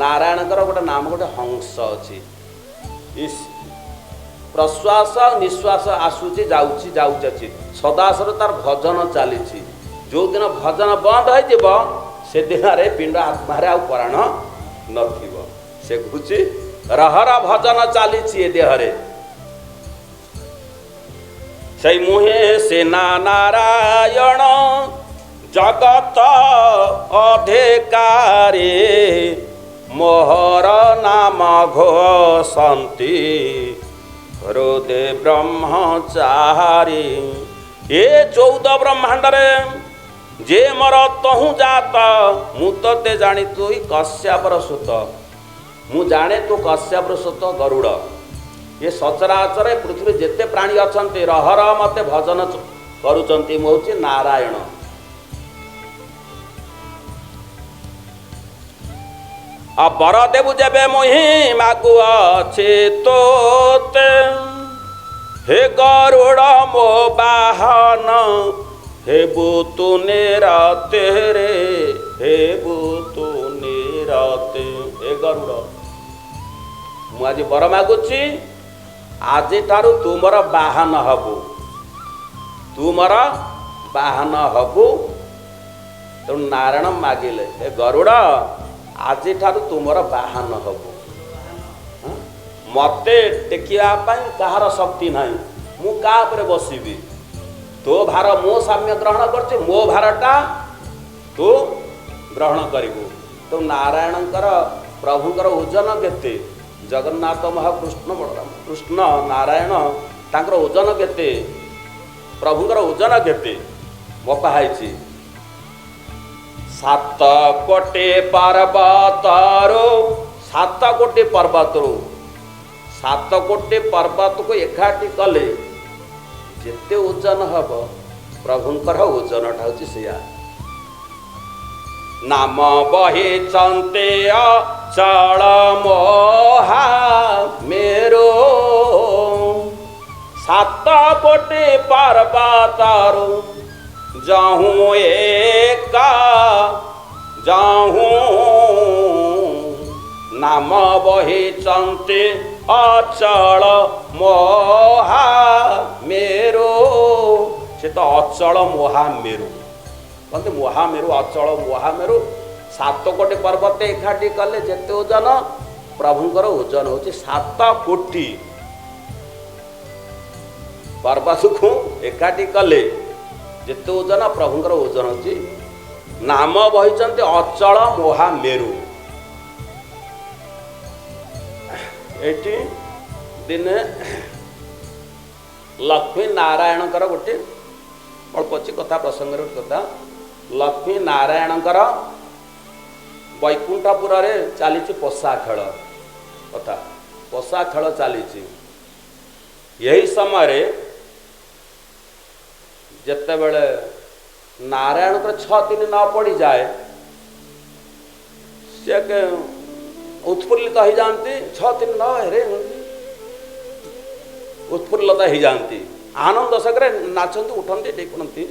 ନାରାୟଣଙ୍କର ଗୋଟେ ନାମ ଗୋଟେ ହଂସ ଅଛି। ପ୍ରଶ୍ୱାସ ନିଶ୍ୱାସ ଆସୁଛି ଯାଉଛି ଯାଉଛି ଅଛି, ସଦାସର ତାର ଭଜନ ଚାଲିଛି। ଯୋଉଦିନ ଭଜନ ବନ୍ଦ ହେଇଯିବ ସେଦିନରେ ପିଣ୍ଡ ଆତ୍ମାରେ ଆଉ ପ୍ରାଣ ନଥିବ। ସେ କହୁଛି ରହର ଭଜନ ଚାଲିଛି ଏ ଦେହରେ। ସେଇ ମୁହେଁ ସେନା ନାରାୟଣ ଜଗତ ଅଧିକାରୀ, ମୋହର ନାମ ଘୋଷନ୍ତି ହୃଦୟ ବ୍ରହ୍ମଚାରୀ। ଏ 14 ବ୍ରହ୍ମାଣ୍ଡରେ ଯେ ମୋର ତହୁଁ ଜାତ, ମୁଁ ତତେ ଜାଣି ତୁଇ କଶ୍ୟପର ସୁତ। ମୁଁ ଜାଣେ ତୁ କଶ୍ୟପର ସୁତ ଗରୁଡ଼। ଏ ସଚରାଚର ପୃଥିବୀ ଯେତେ ପ୍ରାଣୀ ଅଛନ୍ତି ରହର ମତେ ଭଜନ କରୁଛନ୍ତି, ମୁଁ ହେଉଛି ନାରାୟଣ। ଆଉ ବର ଦେବୁ ଯେବେ ମୁହିଁ ମାଗୁଅଛି ତୋତେ, ହେ ଗରୁଡ଼ ମୋ ବାହନ ହେବୁ ତୁ ନିରତେ ରେ, ହେବୁ ତୁ ନିରତେ। ହେ ଗରୁଡ଼ ମୁଁ ଆଜି ବର ମାଗୁଛି, ଆଜିଠାରୁ ତୁ ମୋର ବାହନ ହବୁ, ତୁ ମୋର ବାହନ ହବୁ। ତେଣୁ ନାରାୟଣ ମାଗିଲେ, ହେ ଗରୁଡ଼ ଆଜିଠାରୁ ତୁ ମୋର ବାହନ ହବୁ। ମତେ ଟେକିବା ପାଇଁ କାହାର ଶକ୍ତି ନାହିଁ, ମୁଁ କାହା ଉପରେ ବସିବି? ତୋ ଭାର ମୋ ସାମ୍ୟ ଗ୍ରହଣ କରୁଛି, ମୋ ଭାରଟା ତୁ ଗ୍ରହଣ କରିବୁ। ତ ନାରାୟଣଙ୍କର ପ୍ରଭୁଙ୍କର ଓଜନ କେତେ? ଜଗନ୍ନାଥ ମହାକୃଷ୍ଣ ବଳରାମ କୃଷ୍ଣ ନାରାୟଣ ତାଙ୍କର ଓଜନ କେତେ? ପ୍ରଭୁଙ୍କର ଓଜନ କେତେ ମପା ହେଇଛି? 7 କୋଟି ପର୍ବତରୁ, 7 କୋଟି ପର୍ବତରୁ, 7 କୋଟି ପର୍ବତକୁ ଏକାଠି କଲେ ଯେତେ ଓଜନ ହବ, ପ୍ରଭୁଙ୍କର ଓଜନଟା ହେଉଛି ସେଇଆ। ନାମ ବହିଛନ୍ତି ଅଚଳ ମୋହା ମେରୁ, 7 କୋଟି ପର୍ବତରୁ ଯହୁଁ ଏକ ଯହୁଁ। ନାମ ବହିଛନ୍ତି ଅଚଳ ମୋହା ମେରୁ। ସେ ତ ଅଚଳ ମହାମେରୁ କହନ୍ତି, ମହାମେରୁ ଅଚଳ ମହାମେରୁ। 7 କୋଟି ପର୍ବତ ଏକାଠି କଲେ ଯେତେ ଓଜନ, ପ୍ରଭୁଙ୍କର ଓଜନ ହେଉଛି 7 କୋଟି ପର୍ବତକୁ ଏକାଠି କଲେ ଯେତେ ଓଜନ, ପ୍ରଭୁଙ୍କର ଓଜନ ହେଉଛି। ନାମ ବହିଛନ୍ତି ଅଚଳ ମହାମେରୁ। ଏଠି ଦିନେ ଲକ୍ଷ୍ମୀ ନାରାୟଣଙ୍କର ଗୋଟେ ଅଳ୍ପ ଅଛି କଥା, ପ୍ରସଙ୍ଗରେ ଗୋଟେ କଥା। ଲକ୍ଷ୍ମୀ ନାରାୟଣଙ୍କର ବୈକୁଣ୍ଠପୁରରେ ଚାଲିଛି ପଶା ଖେଳ କଥା, ପଶା ଖେଳ ଚାଲିଛି। ଏହି ସମୟରେ ଯେତେବେଳେ ନାରାୟଣଙ୍କର 6 3 9 ପଡ଼ିଯାଏ, ସେ ଉତ୍ଫୁଲ୍ଲିତ ହେଇଯାଆନ୍ତି। 6 3 9 ହେରେ ଉତ୍ଫୁଲ୍ଲତା ହେଇଯାଆନ୍ତି, ଆନନ୍ଦ ସହକାରେ ନାଚନ୍ତି, ଉଠନ୍ତି, ଡେକୁଣନ୍ତି।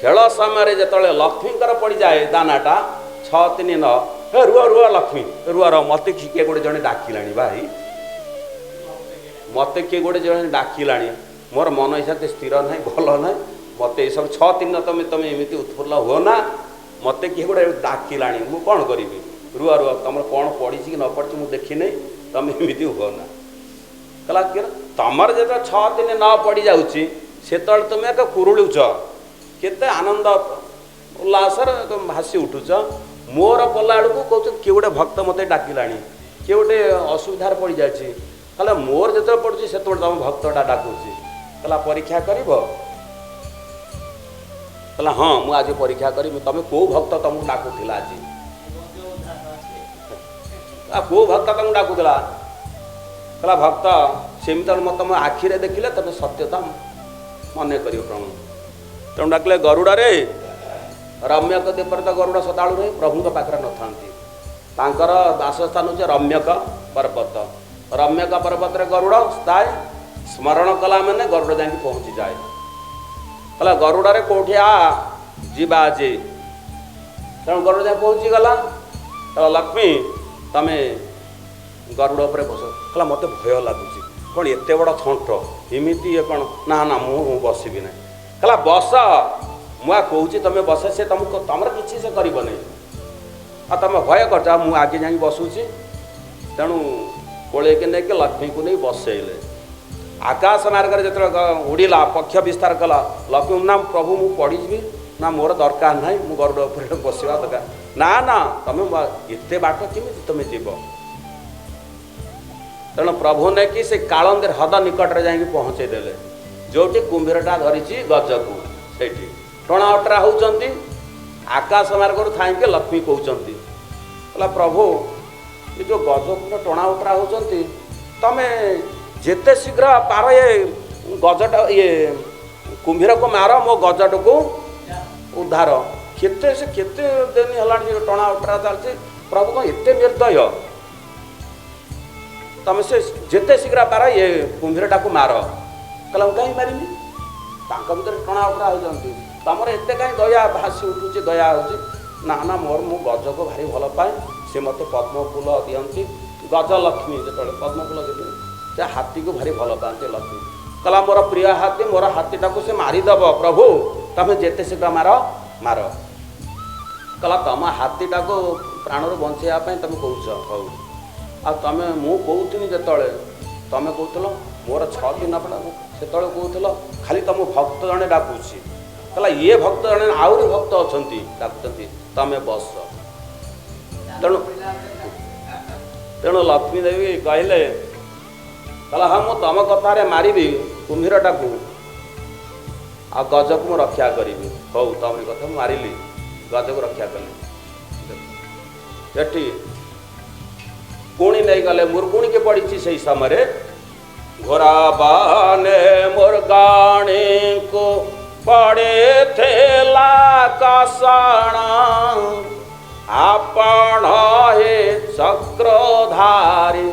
ଖେଳ ସମୟରେ ଯେତେବେଳେ ଲକ୍ଷ୍ମୀଙ୍କର ପଡ଼ିଯାଏ ଦାନାଟା 6 3 9, ହେ ରୁହ ରୁହ ଲକ୍ଷ୍ମୀ ରୁହ ରୁହ, ମୋତେ କିଏ ଗୋଟେ ଜଣେ ଡାକିଲାଣି ଭାଇ, ମୋତେ କିଏ ଗୋଟେ ଜଣେ ଡାକିଲାଣି, ମୋର ମନ ଇଚ୍ଛା ସ୍ଥିର ନାହିଁ, ଭଲ ନାହିଁ, ମୋତେ ଏସବୁ 6 3 9 ତମେ ତମେ ଏମିତି ଉତ୍ଫୁଲ୍ଲ ହୁଅ ନା, ମୋତେ କିଏ ଗୋଟେ ଡାକିଲାଣି, ମୁଁ କ'ଣ କରିବି, ରୁହ ରୁହ, ତମର କ'ଣ ପଡ଼ିଛି କି ନ ପଡ଼ିଛି ମୁଁ ଦେଖିନି, ତମେ ଏମିତି ହୁଅ ନା। କହିଲା କିଏ ତମର ଯେତେବେଳେ 6 3 9 ପଡ଼ିଯାଉଛି ସେତେବେଳେ ତୁମେ ଏକ କୁରୁଳୁଛ, କେତେ ଆନନ୍ଦ ଉଲ୍ଲାସରେ ଭାସି ଉଠୁଛ। ମୋର ପଡ଼ିଲା ବେଳକୁ କହୁଛ କିଏ ଗୋଟେ ଭକ୍ତ ମୋତେ ଡାକିଲାଣି, କିଏ ଗୋଟେ ଅସୁବିଧାରେ ପଡ଼ିଯାଇଛି। କହିଲା ମୋର ଯେତେବେଳେ ପଡ଼ୁଛି ସେତେବେଳେ ତମ ଭକ୍ତଟା ଡାକୁଛି। କହିଲା ପରୀକ୍ଷା କରିବ? କହିଲା ହଁ ମୁଁ ଆଜି ପରୀକ୍ଷା କରିବି। ତମେ କେଉଁ ଭକ୍ତ ତମକୁ ଡାକୁଥିଲା ଆଜି? କେଉଁ ଭକ୍ତ ତମକୁ ଡାକୁଥିଲା? କହିଲା ଭକ୍ତ ସେମିତି ମୋ ତମ ଆଖିରେ ଦେଖିଲେ ତମେ ସତ୍ୟତା ମନେ କରିବ ପ୍ରଭୁ। ତେଣୁ ଡାକିଲେ ଗରୁଡ଼ରେ। ରମ୍ୟକ ଦ୍ୱୀପରେ ତ ଗରୁଡ଼ ସଦାବେଳୁ ରହି ପ୍ରଭୁଙ୍କ ପାଖରେ ନଥାନ୍ତି। ତାଙ୍କର ବାସସ୍ଥାନ ହେଉଛି ରମ୍ୟକ ପର୍ବତ। ରମ୍ୟକ ପର୍ବତରେ ଗରୁଡ଼ ସ୍ଥାୟୀ ସ୍ମରଣ କଲା ମାନେ ଗରୁଡ଼ ଯାଇକି ପହଞ୍ଚିଯାଏ। କହିଲା ଗରୁଡ଼ରେ କେଉଁଠି ଆ ଯିବା ଆଜି। ତେଣୁ ଗରୁଡ଼ ଯାଇ ପହଞ୍ଚିଗଲା। କହିଲା ଲକ୍ଷ୍ମୀ ତମେ ଗରୁଡ଼ ଉପରେ ବସ। କହିଲା ମୋତେ ଭୟ ଲାଗୁଛି, କ'ଣ ଏତେ ବଡ଼ ଥଣ୍ଟ ଏମିତି ଇଏ କ'ଣ, ନା ନା ମୁଁ ବସିବି ନାହିଁ। କହିଲା ବସ, ମୁଁ ଆ କହୁଛି ତମେ ବସ, ସେ ତମକୁ ତମର କିଛି ସେ କରିବନି, ଆଉ ତମେ ଭୟ କରୁଛ, ମୁଁ ଆଗେ ଯାଇକି ବସୁଛି। ତେଣୁ କୋଳେଇକି ନେଇକି ଲକ୍ଷ୍ମୀକୁ ନେଇ ବସେଇଲେ। ଆକାଶ ମାର୍ଗରେ ଯେତେବେଳେ ଉଡ଼ିଲା, ପକ୍ଷ ବିସ୍ତାର କଲା, ଲକ୍ଷ୍ମୀ ନା ପ୍ରଭୁ ମୁଁ ପଡ଼ିଯିବି, ନା ମୋର ଦରକାର ନାହିଁ, ମୁଁ ଗରୁଡ଼ ଉପରେ ବସିବା ଦରକାର, ନା ନା ତମେ ଏତେ ବାଟ କେମିତି ତମେ ଯିବ। ତେଣୁ ପ୍ରଭୁ ନେଇକି ସେ କାଳନ୍ଦୀ ହ୍ରଦ ନିକଟରେ ଯାଇକି ପହଞ୍ଚେଇ ଦେଲେ, ଯେଉଁଠି କୁମ୍ଭୀରଟା ଧରିଛି ଗଜକୁ, ସେଇଠି ଟଣା ଅଟରା ହେଉଛନ୍ତି। ଆକାଶ ମାର୍ଗରୁ ଥାଇକି ଲକ୍ଷ୍ମୀ କହୁଛନ୍ତି, କହିଲା ପ୍ରଭୁ ଏ ଯେଉଁ ଗଜକୁ ଟଣା ଅଟରା ହେଉଛନ୍ତି, ତମେ ଯେତେ ଶୀଘ୍ର ପାର ଏ ଗଜଟା ଇଏ କୁମ୍ଭୀରକୁ ମାର, ମୋ ଗଜଟାକୁ ଉଦ୍ଧାର। କେତେ ସେ କେତେ ଦିନ ହେଲାଣି ସେ ଟଣା ଅଟରା ଚାଲିଛି, ପ୍ରଭୁ କ'ଣ ଏତେ ନିର୍ଦ୍ଦୟ, ତମେ ସେ ଯେତେ ଶୀଘ୍ର ପାର ଇଏ କୁମ୍ଭୀରଟାକୁ ମାର। କହିଲା ମୁଁ କାହିଁ ମାରିବି, ତାଙ୍କ ଭିତରେ ଟଣା ଅଟରା ହେଉଛନ୍ତି, ତମର ଏତେ କାହିଁ ଦୟା ଭାସି ଉଠୁଛି, ଦୟା ହେଉଛି। ନା ନା ମୋର ମୁଁ ଗଜକୁ ଭାରି ଭଲ ପାଏ, ସେ ମୋତେ ପଦ୍ମ ଫୁଲ ଦିଅନ୍ତି, ଗଜଲକ୍ଷ୍ମୀ ଯେତେବେଳେ ପଦ୍ମ ଫୁଲ ଦିଅନ୍ତି, ସେ ହାତୀକୁ ଭାରି ଭଲ ପାଆନ୍ତି ଲକ୍ଷ୍ମୀ। କହିଲା ମୋର ପ୍ରିୟ ହାତୀ, ମୋର ହାତୀଟାକୁ ସେ ମାରିଦେବ ପ୍ରଭୁ, ତମେ ଯେତେ ଶୀଘ୍ର ମାର ମାର। କହିଲା ତମ ହାତୀଟାକୁ ପ୍ରାଣରୁ ବଞ୍ଚେଇବା ପାଇଁ ତମେ କହୁଛ, ହଉ, ଆଉ ତମେ ମୁଁ କହୁଥିନି ଯେତେବେଳେ ତମେ କହୁଥିଲ ମୋର 6 ଦିନ ପରେ, ସେତେବେଳେ କହୁଥିଲ ଖାଲି ତମ ଭକ୍ତ ଜଣେ ଡାକୁଛି। କହିଲା ଇଏ ଭକ୍ତ ଜଣେ, ଆହୁରି ଭକ୍ତ ଅଛନ୍ତି ଡାକୁଛନ୍ତି, ତମେ ବସ। ତେଣୁ ତେଣୁ ଲକ୍ଷ୍ମୀ ଦେବୀ କହିଲେ, କହିଲା ହଁ ମୁଁ ତମ କଥାରେ ମାରିବି କୁମ୍ଭୀରଟାକୁ, ଆଉ ଗଜକୁ ମୁଁ ରକ୍ଷା କରିବି। ହଉ ତମରି କଥା ମୁଁ ମାରିଲି, ଗଜକୁ ରକ୍ଷା କଲି। ଏଠି ପୁଣି ନେଇଗଲେ ମୁର୍ଗୁଣିକି ପଡ଼ିଛି ସେଇ ସମୟରେ। ଘୋରା ବାନେ ମୁର୍ଗାଣୀକୁ ପଡ଼ିଥିଲା କଷଣ, ଆପଣ ହେ ଚକ୍ରଧାରୀ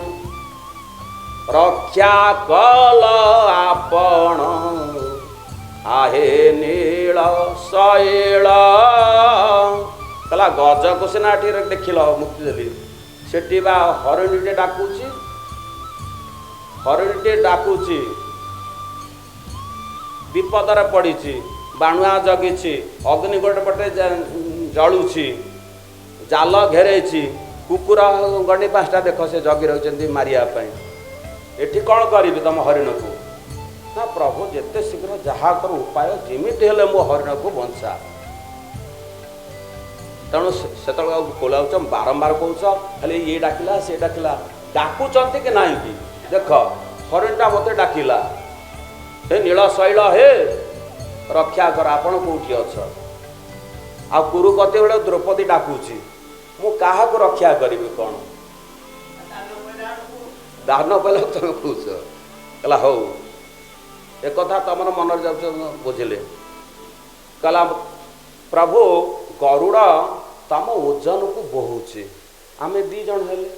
ରକ୍ଷା କଲ ଆପଣ, ଆହେ ନୀଳ ଶୈଳ। କହିଲା ଗଜକୁ ସିନା ଏଠି ଦେଖିଲ ମୁକ୍ତି ଦେଲି, ସେଠି ବା ହରିଣୀଟେ ଡାକୁଛି, ହରିଣୀଟେ ଡାକୁଛି, ବିପଦରେ ପଡ଼ିଛି, ବାଣୁଆ ଜଗିଛି, ଅଗ୍ନି ଗୋଟେ ପଟେ ଜଳୁଛି, ଜାଲ ଘେରେଇଛି, କୁକୁର ଗଣ୍ଡି 5ଟା ଦେଖ ସେ ଜଗି ରହିଛନ୍ତି ମାରିବା ପାଇଁ। ଏଠି କ'ଣ କରିବି ତମ ହରିଣକୁ? ନା ପ୍ରଭୁ ଯେତେ ଶୀଘ୍ର ଯାହା କର ଉପାୟ ଯେମିତି ହେଲେ ମୋ ହରିଣକୁ ବଞ୍ଚା। ତେଣୁ ସେତେବେଳେ ଆଉ କୋଲାଉଛ, ବାରମ୍ବାର କହୁଛ, ଖାଲି ଇଏ ଡାକିଲା ସିଏ ଡାକିଲା, ଡାକୁଛନ୍ତି କି ନାହିଁ କି? ଦେଖ ହରିଣଟା ମୋତେ ଡାକିଲା, ହେ ନୀଳ ଶୈଳ ହେ ରକ୍ଷା କର, ଆପଣ କେଉଁଠି ଅଛ? ଆଉ କୁରୁପତି ବେଳେ ଦ୍ରୌପଦୀ ଡାକୁଛି, ମୁଁ କାହାକୁ ରକ୍ଷା କରିବି? କ'ଣ ଦାନ କହିଲା ତମେ କହୁଛ? କହିଲା ହଉ, ଏକଥା ତମର ମନରେ ଯାଉଛ ବୁଝିଲେ। କହିଲା ପ୍ରଭୁ ଗରୁଡ଼ ତମ ଓଜନକୁ ବୋହୁଛି, ଆମେ 2 ଜଣ ହେଲେ।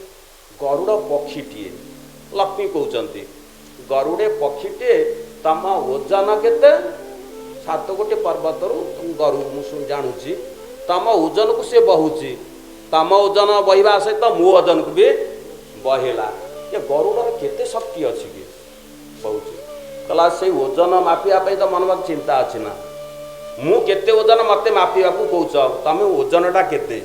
ଗରୁଡ଼ ପକ୍ଷୀଟିଏ, ଲକ୍ଷ୍ମୀ କହୁଛନ୍ତି ଗରୁଡ଼େ ପକ୍ଷୀଟିଏ, ତମ ଓଜନ କେତେ? 7 ଗୋଟି ପର୍ବତରୁ ଗରୁ ମୁଁ ଜାଣୁଛି, ତମ ଓଜନକୁ ସେ ବହୁଛି, ତମ ଓଜନ ବହିବା ସହିତ ମୋ ଓଜନକୁ ବି ବହିଲା। ଏ ଗରୁଡ଼ର କେତେ ଶକ୍ତି ଅଛି କି ବହୁଛି। କହିଲା ସେଇ ଓଜନ ମାପିବା ପାଇଁ ତ ମନ ମତେ ଚିନ୍ତା ଅଛି ନା, ମୁଁ କେତେ ଓଜନ ମୋତେ ମାପିବାକୁ କହୁଛ, ତମେ ଓଜନଟା କେତେ?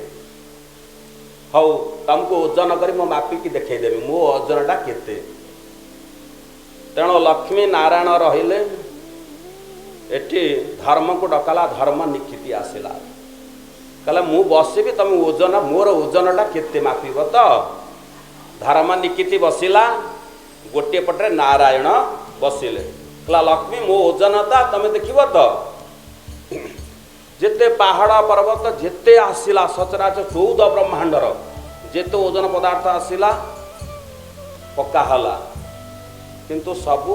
ହଉ ତମକୁ ଓଜନ କରି ମୁଁ ମାପିକି ଦେଖେଇଦେବି ମୋ ଓଜନଟା କେତେ। ତେଣୁ ଲକ୍ଷ୍ମୀ ନାରାୟଣ ରହିଲେ। ଏଠି ଧର୍ମକୁ ଡକାଲା, ଧର୍ମ ନିକିତି ଆସିଲା। କହିଲା ମୁଁ ବସିବି, ତମେ ଓଜନ ମୋର ଓଜନଟା କେତେ ମାପିବ ତ? ଧର୍ମ ନିକିତି ବସିଲା, ଗୋଟିଏ ପଟରେ ନାରାୟଣ ବସିଲେ। କହିଲା ଲକ୍ଷ୍ମୀ ମୋ ଓଜନଟା ତମେ ଦେଖିବ ତ? ଯେତେ ପାହାଡ଼ ପର୍ବତ ଯେତେ ଆସିଲା, ସଚରାଚର 14 ବ୍ରହ୍ମାଣ୍ଡର ଯେତେ ଓଜନ ପଦାର୍ଥ ଆସିଲା ପକା ହେଲା, କିନ୍ତୁ ସବୁ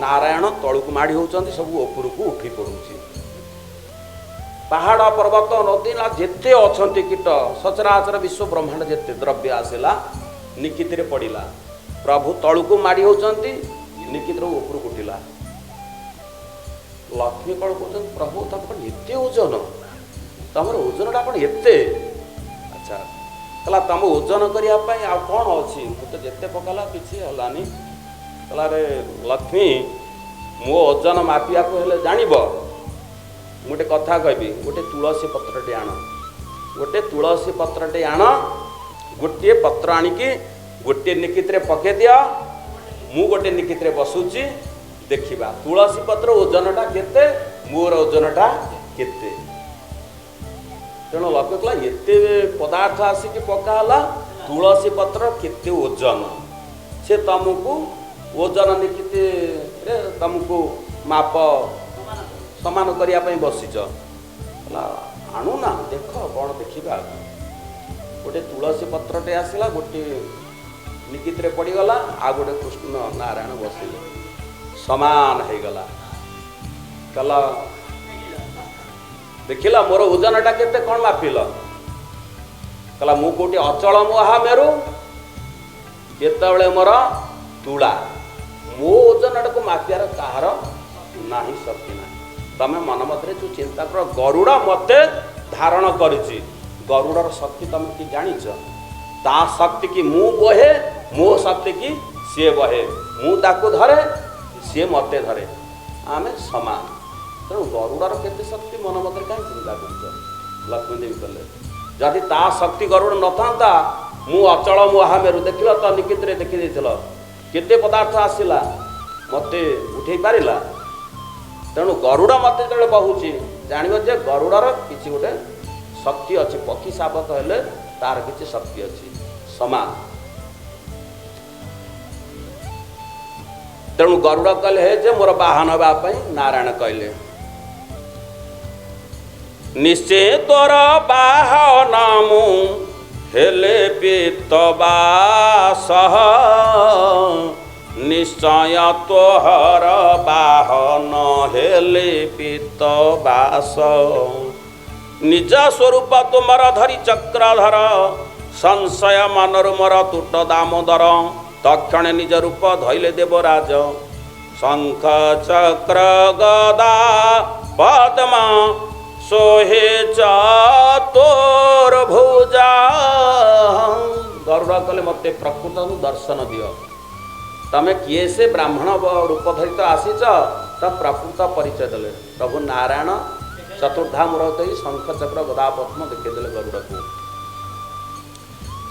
ନାରାୟଣ ତଳକୁ ମାଡ଼ି ହେଉଛନ୍ତି, ସବୁ ଉପରକୁ ଉଠି ପଡ଼ୁଛି। ପାହାଡ଼ ପର୍ବତ ନଦୀ ନା ଯେତେ ଅଛନ୍ତି କୀଟ, ସଚରାଚର ବିଶ୍ୱ ବ୍ରହ୍ମାଣ୍ଡ ଯେତେ ଦ୍ରବ୍ୟ ଆସିଲା ନିକିତିରେ ପଡ଼ିଲା। ପ୍ରଭୁ ତଳକୁ ମାଡ଼ି ହେଉଛନ୍ତି, ନିକିତିର ଉପରକୁ ଉଠିଲା। ଲକ୍ଷ୍ମୀ କ'ଣ କହୁଛନ୍ତି, ପ୍ରଭୁ ତମ କ'ଣ ଏତେ ଓଜନ, ତମର ଓଜନଟା କ'ଣ ଏତେ? ଆଚ୍ଛା, କହିଲା ତମ ଓଜନ କରିବା ପାଇଁ ଆଉ କ'ଣ ଅଛି? ମୁଁ ତ ଯେତେ ପକାଲା କିଛି ହେଲାନି। କହିଲା ରେ ଲକ୍ଷ୍ମୀ, ମୋ ଓଜନ ମାପିବାକୁ ହେଲେ ଜାଣିବ, ମୁଁ ଗୋଟେ କଥା କହିବି, ଗୋଟେ ତୁଳସୀ ପତ୍ରଟେ ଆଣ, ଗୋଟେ ତୁଳସୀ ପତ୍ରଟେ ଆଣ, ଗୋଟିଏ ପତ୍ର ଆଣିକି ଗୋଟିଏ ନିକିତିରେ ପକେଇ ଦିଅ, ମୁଁ ଗୋଟେ ନିକିତିରେ ବସୁଛି, ଦେଖିବା ତୁଳସୀ ପତ୍ର ଓଜନଟା କେତେ, ମୋର ଓଜନଟା କେତେ। ତେଣୁ ଲକ୍ଷ୍ମୀ କହିଲା ଏତେ ପଦାର୍ଥ ଆସିକି ପକା ହେଲା, ତୁଳସୀ ପତ୍ର କେତେ ଓଜନ, ସେ ତମକୁ ଓଜନ ନିକିତିରେ ତମକୁ ମାପ ସମାନ କରିବା ପାଇଁ ବସିଛ। କହିଲା ଆଣୁନା ଦେଖ କ'ଣ ଦେଖିବା। ଗୋଟେ ତୁଳସୀ ପତ୍ରଟେ ଆସିଲା, ଗୋଟିଏ ନିକିତିରେ ପଡ଼ିଗଲା, ଆଉ ଗୋଟେ କୃଷ୍ଣ ନାରାୟଣ ବସିଲେ, ସମାନ ହେଇଗଲା। କହିଲା ଦେଖିଲା ମୋର ଓଜନଟା କେତେ, କ'ଣ ମାପିଲ? କହିଲା ମୁଁ କୋଉଠି ଅଚଳ ମହାମେରୁ, କେତେବେଳେ ମୋର ତୁଳା, ମୋ ଓଜନଟାକୁ ମାପିବାର କାହାର ନାହିଁ, ଶକ୍ତି ନାହିଁ। ତମେ ମନ ମଧ୍ୟରେ ଯେଉଁ ଚିନ୍ତା କର, ଗରୁଡ଼ ମୋତେ ଧାରଣ କରିଛି, ଗରୁଡ଼ର ଶକ୍ତି ତମେ କି ଜାଣିଛ? ତା ଶକ୍ତି କି ମୁଁ ବହେ, ମୋ ଶକ୍ତି କି ସିଏ ବହେ, ମୁଁ ତାକୁ ଧରେ, ସିଏ ମୋତେ ଧରେ, ଆମେ ସମାନ। ତେଣୁ ଗରୁଡ଼ର କେତେ ଶକ୍ତି ମନ ମଧ୍ୟରେ କାହିଁ ଚିନ୍ତା କରୁଛ? ଲକ୍ଷ୍ମୀ ଦେବୀ କହିଲେ ଯଦି ତା ଶକ୍ତି ଗରୁଡ଼ ନଥାନ୍ତା, ମୁଁ ଅଚଳ ମହାମେରୁ, ଦେଖିଲ ତ ନିକିତିରେ ଦେଖିଦେଇଥିଲ କେତେ ପଦାର୍ଥ ଆସିଲା, ମୋତେ ଉଠେଇ ପାରିଲା? ତେଣୁ ଗରୁଡ଼ ମୋତେ ଯେତେବେଳେ ବହୁଛି, ଜାଣିବ ଯେ ଗରୁଡ଼ର କିଛି ଗୋଟେ ଶକ୍ତି ଅଛି, ପକ୍ଷୀ ଶାବକ ହେଲେ ତାର କିଛି ଶକ୍ତି ଅଛି, ସମାନ। ତେଣୁ ଗରୁଡ଼ କହିଲେ ହେ ଯେ ମୋର ବାହନ ହେବା ପାଇଁ ନାରାୟଣ କହିଲେ ନିଶ୍ଚୟ ତୋର ବାହନ ମୁଁ ହେଲେ ପିତବାସ, ନିଶ୍ଚୟ ତୋହର ବାହନ ହେଲେ ପିତବାସ, ନିଜ ସ୍ୱରୂପ ତୁମର ଧରି ଚକ୍ରଧର, ସଂଶୟ ମନରୁ ମୋର ତୁଟ ଦାମୋଦର, ତକ୍ଷଣେ ନିଜ ରୂପ ଧଇଲେ ଦେବରାଜ, ଶଙ୍ଖ ଚକ୍ର ଗଦା ପଦ୍ମ ସୋହେ ଚତୁର୍ଭୁଜା। ଗରୁଡ଼ କହିଲେ ମୋତେ ପ୍ରକୃତ ଦର୍ଶନ ଦିଅ, ତମେ କିଏ ସେ ବ୍ରାହ୍ମଣ ରୂପ ଧରି ତ ଆସିଛ, ତ ପ୍ରକୃତ ପରିଚୟ ଦେଲେ। ପ୍ରଭୁ ନାରାୟଣ ଚତୁର୍ଦ୍ଧା ମୂରତ ହେଇ ଶଙ୍ଖ ଚକ୍ର ଗଦା ପଦ୍ମ ଦେଖେଇଦେଲେ ଗରୁଡ଼କୁ।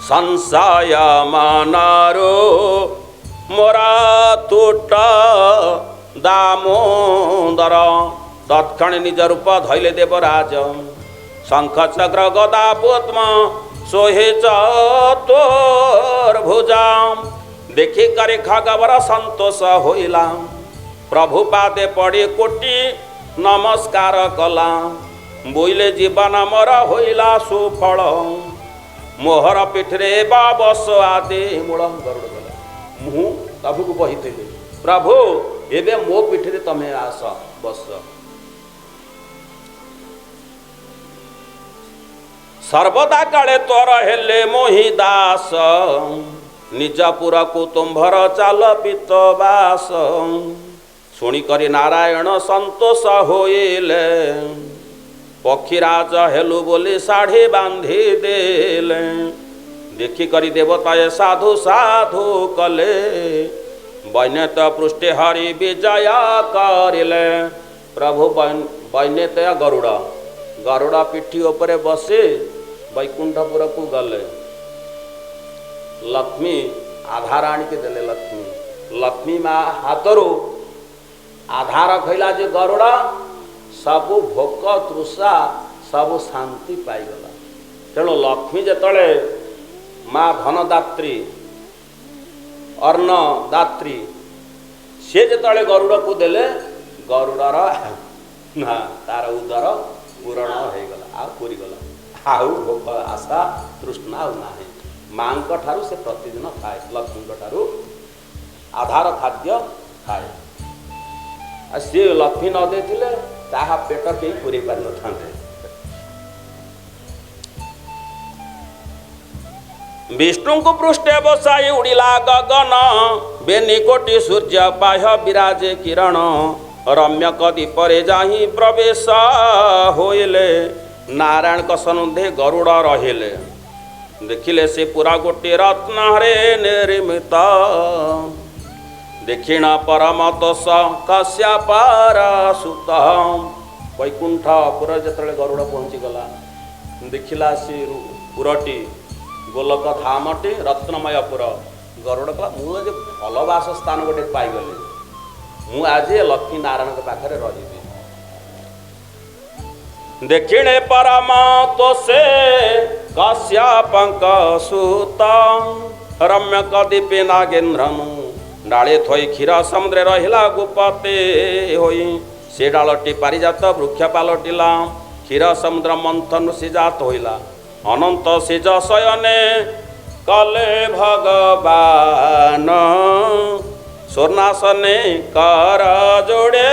ସଂଶୟ ମନରୁ ମୋର ତୁଟ ଦାମୋଦର, ତତ୍କ୍ଷଣେ ନିଜ ରୂପ ଧଇଲେ ଦେବରାଜ, ଶଙ୍ଖ ଚକ୍ର ଗଦା ପଦ୍ମ ସୋହେ ଚତୁର୍ଭୁଜା, ଦେଖି କରି ଖଗବର ସନ୍ତୋଷ ହୋଇଲା, ପ୍ରଭୁ ପାଦେ ପଡ଼ି କୋଟି ନମସ୍କାର କଲା, ବୋଇଲେ ଜୀବନ ମୋର ହୋଇଲା ସୁଫଳ, ମୋହର ପିଠିରେ ବସ ଆଦି ମୂଳ। ଗରୁଡ଼ ଗଲା, ମୁଁ ପ୍ରଭୁକୁ ବହିଥିଲି, ପ୍ରଭୁ ଏବେ ମୋ ପିଠିରେ ତମେ ଆସ ବସ। ସର୍ବଦା କାଳେ ତୋର ହେଲେ ମୋହି ଦାସ, ନିଜ ପୁରକୁ ତୁମ୍ଭର ଚାଲ ପିତବାସ। ଶୁଣିକରି ନାରାୟଣ ସନ୍ତୋଷ ହୋଇଲେ, ପକ୍ଷୀରାଜ ହେଲୁ ବୋଲି ଶାଢ଼ୀ ବାନ୍ଧି ଦେଲେ। ଦେଖିକରି ଦେବତାଏ ସାଧୁ ସାଧୁ କଲେ, ବୈନ୍ୟତ ପୃଷ୍ଟି ହରି ବିଜୟ କରିଲେ। ପ୍ରଭୁ ବୈନ୍ୟତୟ ଗରୁଡ଼, ଗରୁଡ଼ ପିଠି ଉପରେ ବସି ବୈକୁଣ୍ଠପୁରକୁ ଗଲେ। ଲକ୍ଷ୍ମୀ ଆଧାର ଆଣିକି ଦେଲେ। ଲକ୍ଷ୍ମୀ ଲକ୍ଷ୍ମୀ ମା ହାତରୁ ଆଧାର ଖଇଲା ଯେ ଗରୁଡ଼, ସବୁ ଭୋକ ତୃଷା ସବୁ ଶାନ୍ତି ପାଇଗଲା। ତେଣୁ ଲକ୍ଷ୍ମୀ ଯେତେବେଳେ ମା ଧନଦାତ୍ରୀ ଅନ୍ନଦାତ୍ରୀ, ସେ ଯେତେବେଳେ ଗରୁଡ଼କୁ ଦେଲେ, ଗରୁଡ଼ର ନା ତାର ଉଦର ପୂରଣ ହେଇଗଲା, ଆଉ ପୁରିଗଲା, ଆଉ ଭୋକ ଆଶା ତୃଷ୍ଣା ଆଉ ନାହିଁ। ମାଙ୍କ ଠାରୁ ସେ ପ୍ରତିଦିନ ଖାଏ, ଲକ୍ଷ୍ମୀଙ୍କ ଠାରୁ ଆଧାର ଖାଦ୍ୟ ଖାଏ। ଆଉ ସିଏ ଲକ୍ଷ୍ମୀ ନ ଦେଇଥିଲେ ତାହା ପେଟ କେହି ପୁରେଇ ପାରିନଥାନ୍ତେ। ବିଷ୍ଣୁଙ୍କୁ ପୃଷ୍ଠେ ବସାଇ ଉଡ଼ିଲା ଗଗନ, ବେନି କୋଟି ସୂର୍ଯ୍ୟ ପାହ୍ୟ ବିରାଜେ କିରଣ। ରମ୍ୟକ ଦୀପରେ ଯାହିଁ ପ୍ରବେଶ ହୋଇଲେ, ନାରାୟଣଙ୍କ ସନ୍ଧେ ଗରୁଡ଼ ରହିଲେ। ଦେଖିଲେ ସେ ପୁରା ଗୋଟିଏ ରତ୍ନରେ ନିର୍ମିତ, ଦକ୍ଷିଣ ପରମ ତୋଷ କଶ୍ୟପର ସୁତ। ବୈକୁଣ୍ଠ ପୁର ଯେତେବେଳେ ଗରୁଡ଼ ପହଞ୍ଚିଗଲା, ଦେଖିଲା ସେ ପୁରଟି ଗୋଲକ ଧାମଟି ରତ୍ନମୟ ପୁର। ଗରୁଡ଼ କହିଲା, ମୁଁ ଆଜି ଭଲ ବାସସ୍ଥାନ ଗୋଟେ ପାଇଗଲି, ମୁଁ ଆଜି ଲକ୍ଷ୍ମୀ ନାରାୟଣଙ୍କ ପାଖରେ ରହିବି। ଦକ୍ଷିଣେ ପରମ ତୋଷେ କଶ୍ୟପଙ୍କ ସୁତ, ରମ୍ୟକ ଦୀପେ ନାଗେନ୍ଦ୍ରନୁ ଡାଳେ ଥୋଇ କ୍ଷୀର ସମୁଦ୍ରେ ରହିଲା ଗୁପତେ ହୋଇ। ସେ ଡାଳଟି ପାରିଜାତ ବୃକ୍ଷ ପାଲଟିଲା, କ୍ଷୀର ସମୁଦ୍ର ମନ୍ଥନୁ ସେ ଜାତ ହୋଇଲା। ଅନନ୍ତ ସେଜ ଶୟନେ କଲେ ଭଗବାନ, ସ୍ୱର୍ଣ୍ଣାସନେ କର ଯୋଡ଼େ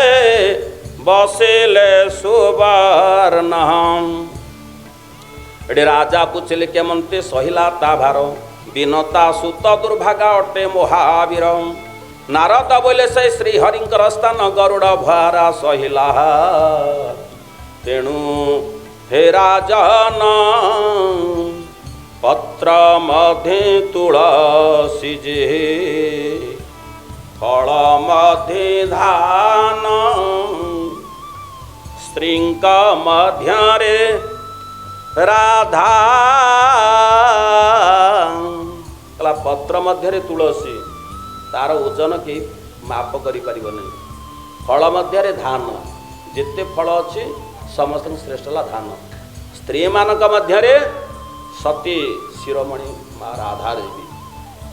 ବସିଲେ ସୁବର୍ଣ୍ଣ। ଏଠି ରାଜା ପୁଛିଲେ କେମନ୍ତେ ସହିଲା ତା ଭାର, ବିନତା ସୁତ ଦୁର୍ଭାଗା ଅଟେ ମହାବୀର। ନାରଦ ବୋଇଲେ ସେ ଶ୍ରୀହରିଙ୍କର ସ୍ଥାନ, ଗରୁଡ଼ ଭାରା ସହିଲା। ତେଣୁ ହେ ରାଜନ ପତ୍ର ମଧ୍ୟେ ତୁଳସୀ ଯେ, ଫଳ ମଧ୍ୟେ ଧାନ, ସ୍ତ୍ରୀଙ୍କ ମଧ୍ୟରେ ରାଧା। କହିଲା ପତ୍ର ମଧ୍ୟରେ ତୁଳସୀ, ତାର ଓଜନ କେହି ମାପ କରିପାରିବନି। ଫଳ ମଧ୍ୟରେ ଧାନ, ଯେତେ ଫଳ ଅଛି ସମସ୍ତଙ୍କୁ ଶ୍ରେଷ୍ଠ ହେଲା ଧାନ। ସ୍ତ୍ରୀମାନଙ୍କ ମଧ୍ୟରେ ସତୀ ଶିରୋମଣି ମା ରାଧା ଦେବୀ,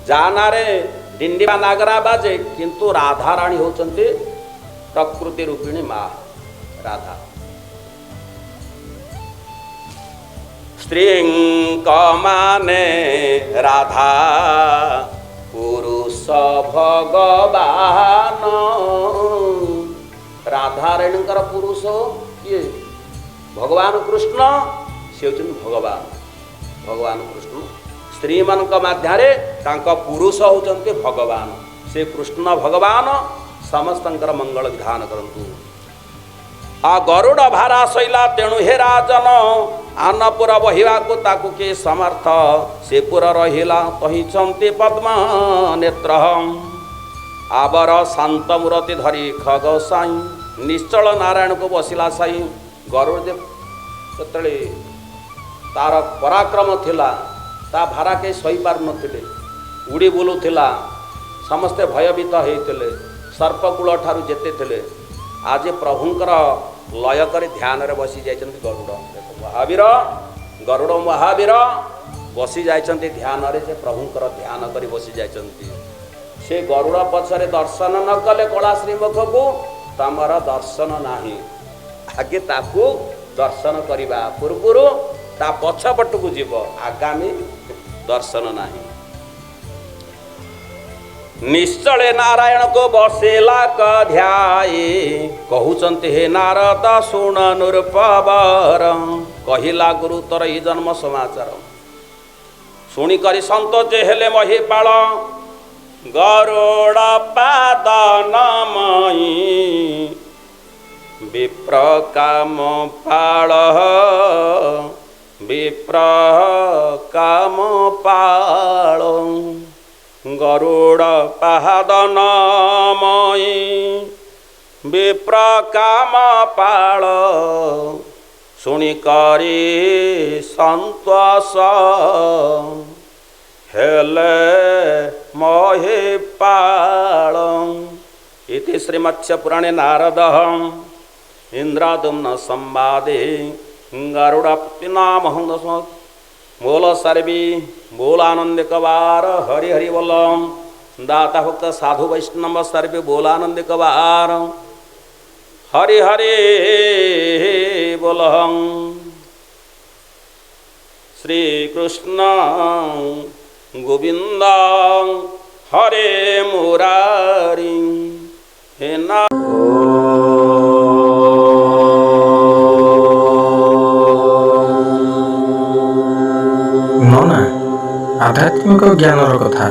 ଯାହା ନାଁରେ ଡିଣ୍ଡିବା ନାଗରା ବାଜେ, କିନ୍ତୁ ରାଧାରାଣୀ ହେଉଛନ୍ତି ପ୍ରକୃତି ରୂପିଣୀ ମା ରାଧା। ସ୍ତ୍ରୀଙ୍କ ମାନେ ରାଧା, ପୁରୁଷ ଭଗବାନ। ରାଧାରାଣୀଙ୍କର ପୁରୁଷ କିଏ? ଭଗବାନ କୃଷ୍ଣ, ସେ ହେଉଛନ୍ତି ଭଗବାନ, ଭଗବାନ କୃଷ୍ଣ। ସ୍ତ୍ରୀମାନଙ୍କ ମଧ୍ୟରେ ତାଙ୍କ ପୁରୁଷ ହେଉଛନ୍ତି ଭଗବାନ। ସେ କୃଷ୍ଣ ଭଗବାନ ସମସ୍ତଙ୍କର ମଙ୍ଗଳ ବିଧାନ କରନ୍ତୁ। ଆ ଗରୁଡ଼ ଭାରା ସଇଲା, ତେଣୁ ହେ ରାଜନ ଆନପୁର ବହିବାକୁ ତାକୁ କିଏ ସମର୍ଥ? ସେ ପୁର ରହିଲା ତହିଁଛନ୍ତି ପଦ୍ମ ନେତ୍ର। ଆବର ଶାନ୍ତ ମୂରତି ଧରି ଖଗ ସାଇଁ, ନିଶ୍ଚଳ ନାରାୟଣକୁ ବସିଲା ସାଇଁ। ଗରୁଡ଼ ଯେ ଯେତେବେଳେ ତାର ପରାକ୍ରମ ଥିଲା, ତା ଭାରା କେହି ସହିପାରୁନଥିଲେ, ଉଡ଼ି ବୁଲୁଥିଲା, ସମସ୍ତେ ଭୟଭୀତ ହେଇଥିଲେ, ସର୍ପକୂଳ ଠାରୁ ଯେତେ ଥିଲେ। ଆଜି ପ୍ରଭୁଙ୍କର ଲୟ କରି ଧ୍ୟାନରେ ବସି ଯାଇଛନ୍ତି ଗରୁଡ଼। ଦେଖ ମହାବୀର, ଗରୁଡ଼ ମହାବୀର ବସି ଯାଇଛନ୍ତି ଧ୍ୟାନରେ, ସେ ପ୍ରଭୁଙ୍କର ଧ୍ୟାନ କରି ବସି ଯାଇଛନ୍ତି। ସେ ଗରୁଡ଼ ପଛରେ ଦର୍ଶନ ନ କଲେ କଳା ଶ୍ରୀମୁଖକୁ ତମର ଦର୍ଶନ ନାହିଁ। ଆଗେ ତାକୁ ଦର୍ଶନ କରିବା ପୂର୍ବରୁ ତା ପଛପଟକୁ ଯିବ, ଆଗାମୀ ଦର୍ଶନ ନାହିଁ। ନିଶ୍ଚଳେ ନାରାୟଣକୁ ବସିଲା ଧ୍ୟାୟୀ। କହୁଛନ୍ତି, ହେ ନାରଦ, ଶୁଣ ନୃପବର, କହିଲା ଗୁରୁତର ଏଇ ଜନ୍ମ ସମାଚାର। ଶୁଣିକରି ସନ୍ତୋଷ ହେଲେ ମହିପାଳ, ଗରୁଡ଼ ପାଦ ନମଇ ବିପ୍ର କାମ ପାଳ, ବିପ୍ର କାମ ପାଳ। ଗରୁଡ଼ ପାଦ ନମଇ ବିପ୍ର କାମ ପାଳ, ଶୁଣିକରି ସନ୍ତୋଷ ହେଲେ ମହିପାଳ। ଇତି ଶ୍ରୀମତ୍ସ୍ୟ ପୁରାଣେ ନାରଦ ଇନ୍ଦ୍ରଦ୍ୟୁମ୍ନ ସମ୍ବାଦେ ଗରୁଡ଼ ପିନାମହ ବୋଲ ସର୍ବି ବୋଲାନନ୍ଦ କବାର ହରି ହରି ବୋଲ। ଦାତା ଭକ୍ତ ସାଧୁ ବୈଷ୍ଣବ ସର୍ବି ବୋଲାନନ୍ଦ କବାର ହରି ହରି ବୋଲ। ଶ୍ରୀକୃଷ୍ଣ ଗୋବିନ୍ଦ ହରେ ମୁରାରୀ ହେ ନା। ନନା, ଆଧ୍ୟାତ୍ମିକ ଜ୍ଞାନର କଥା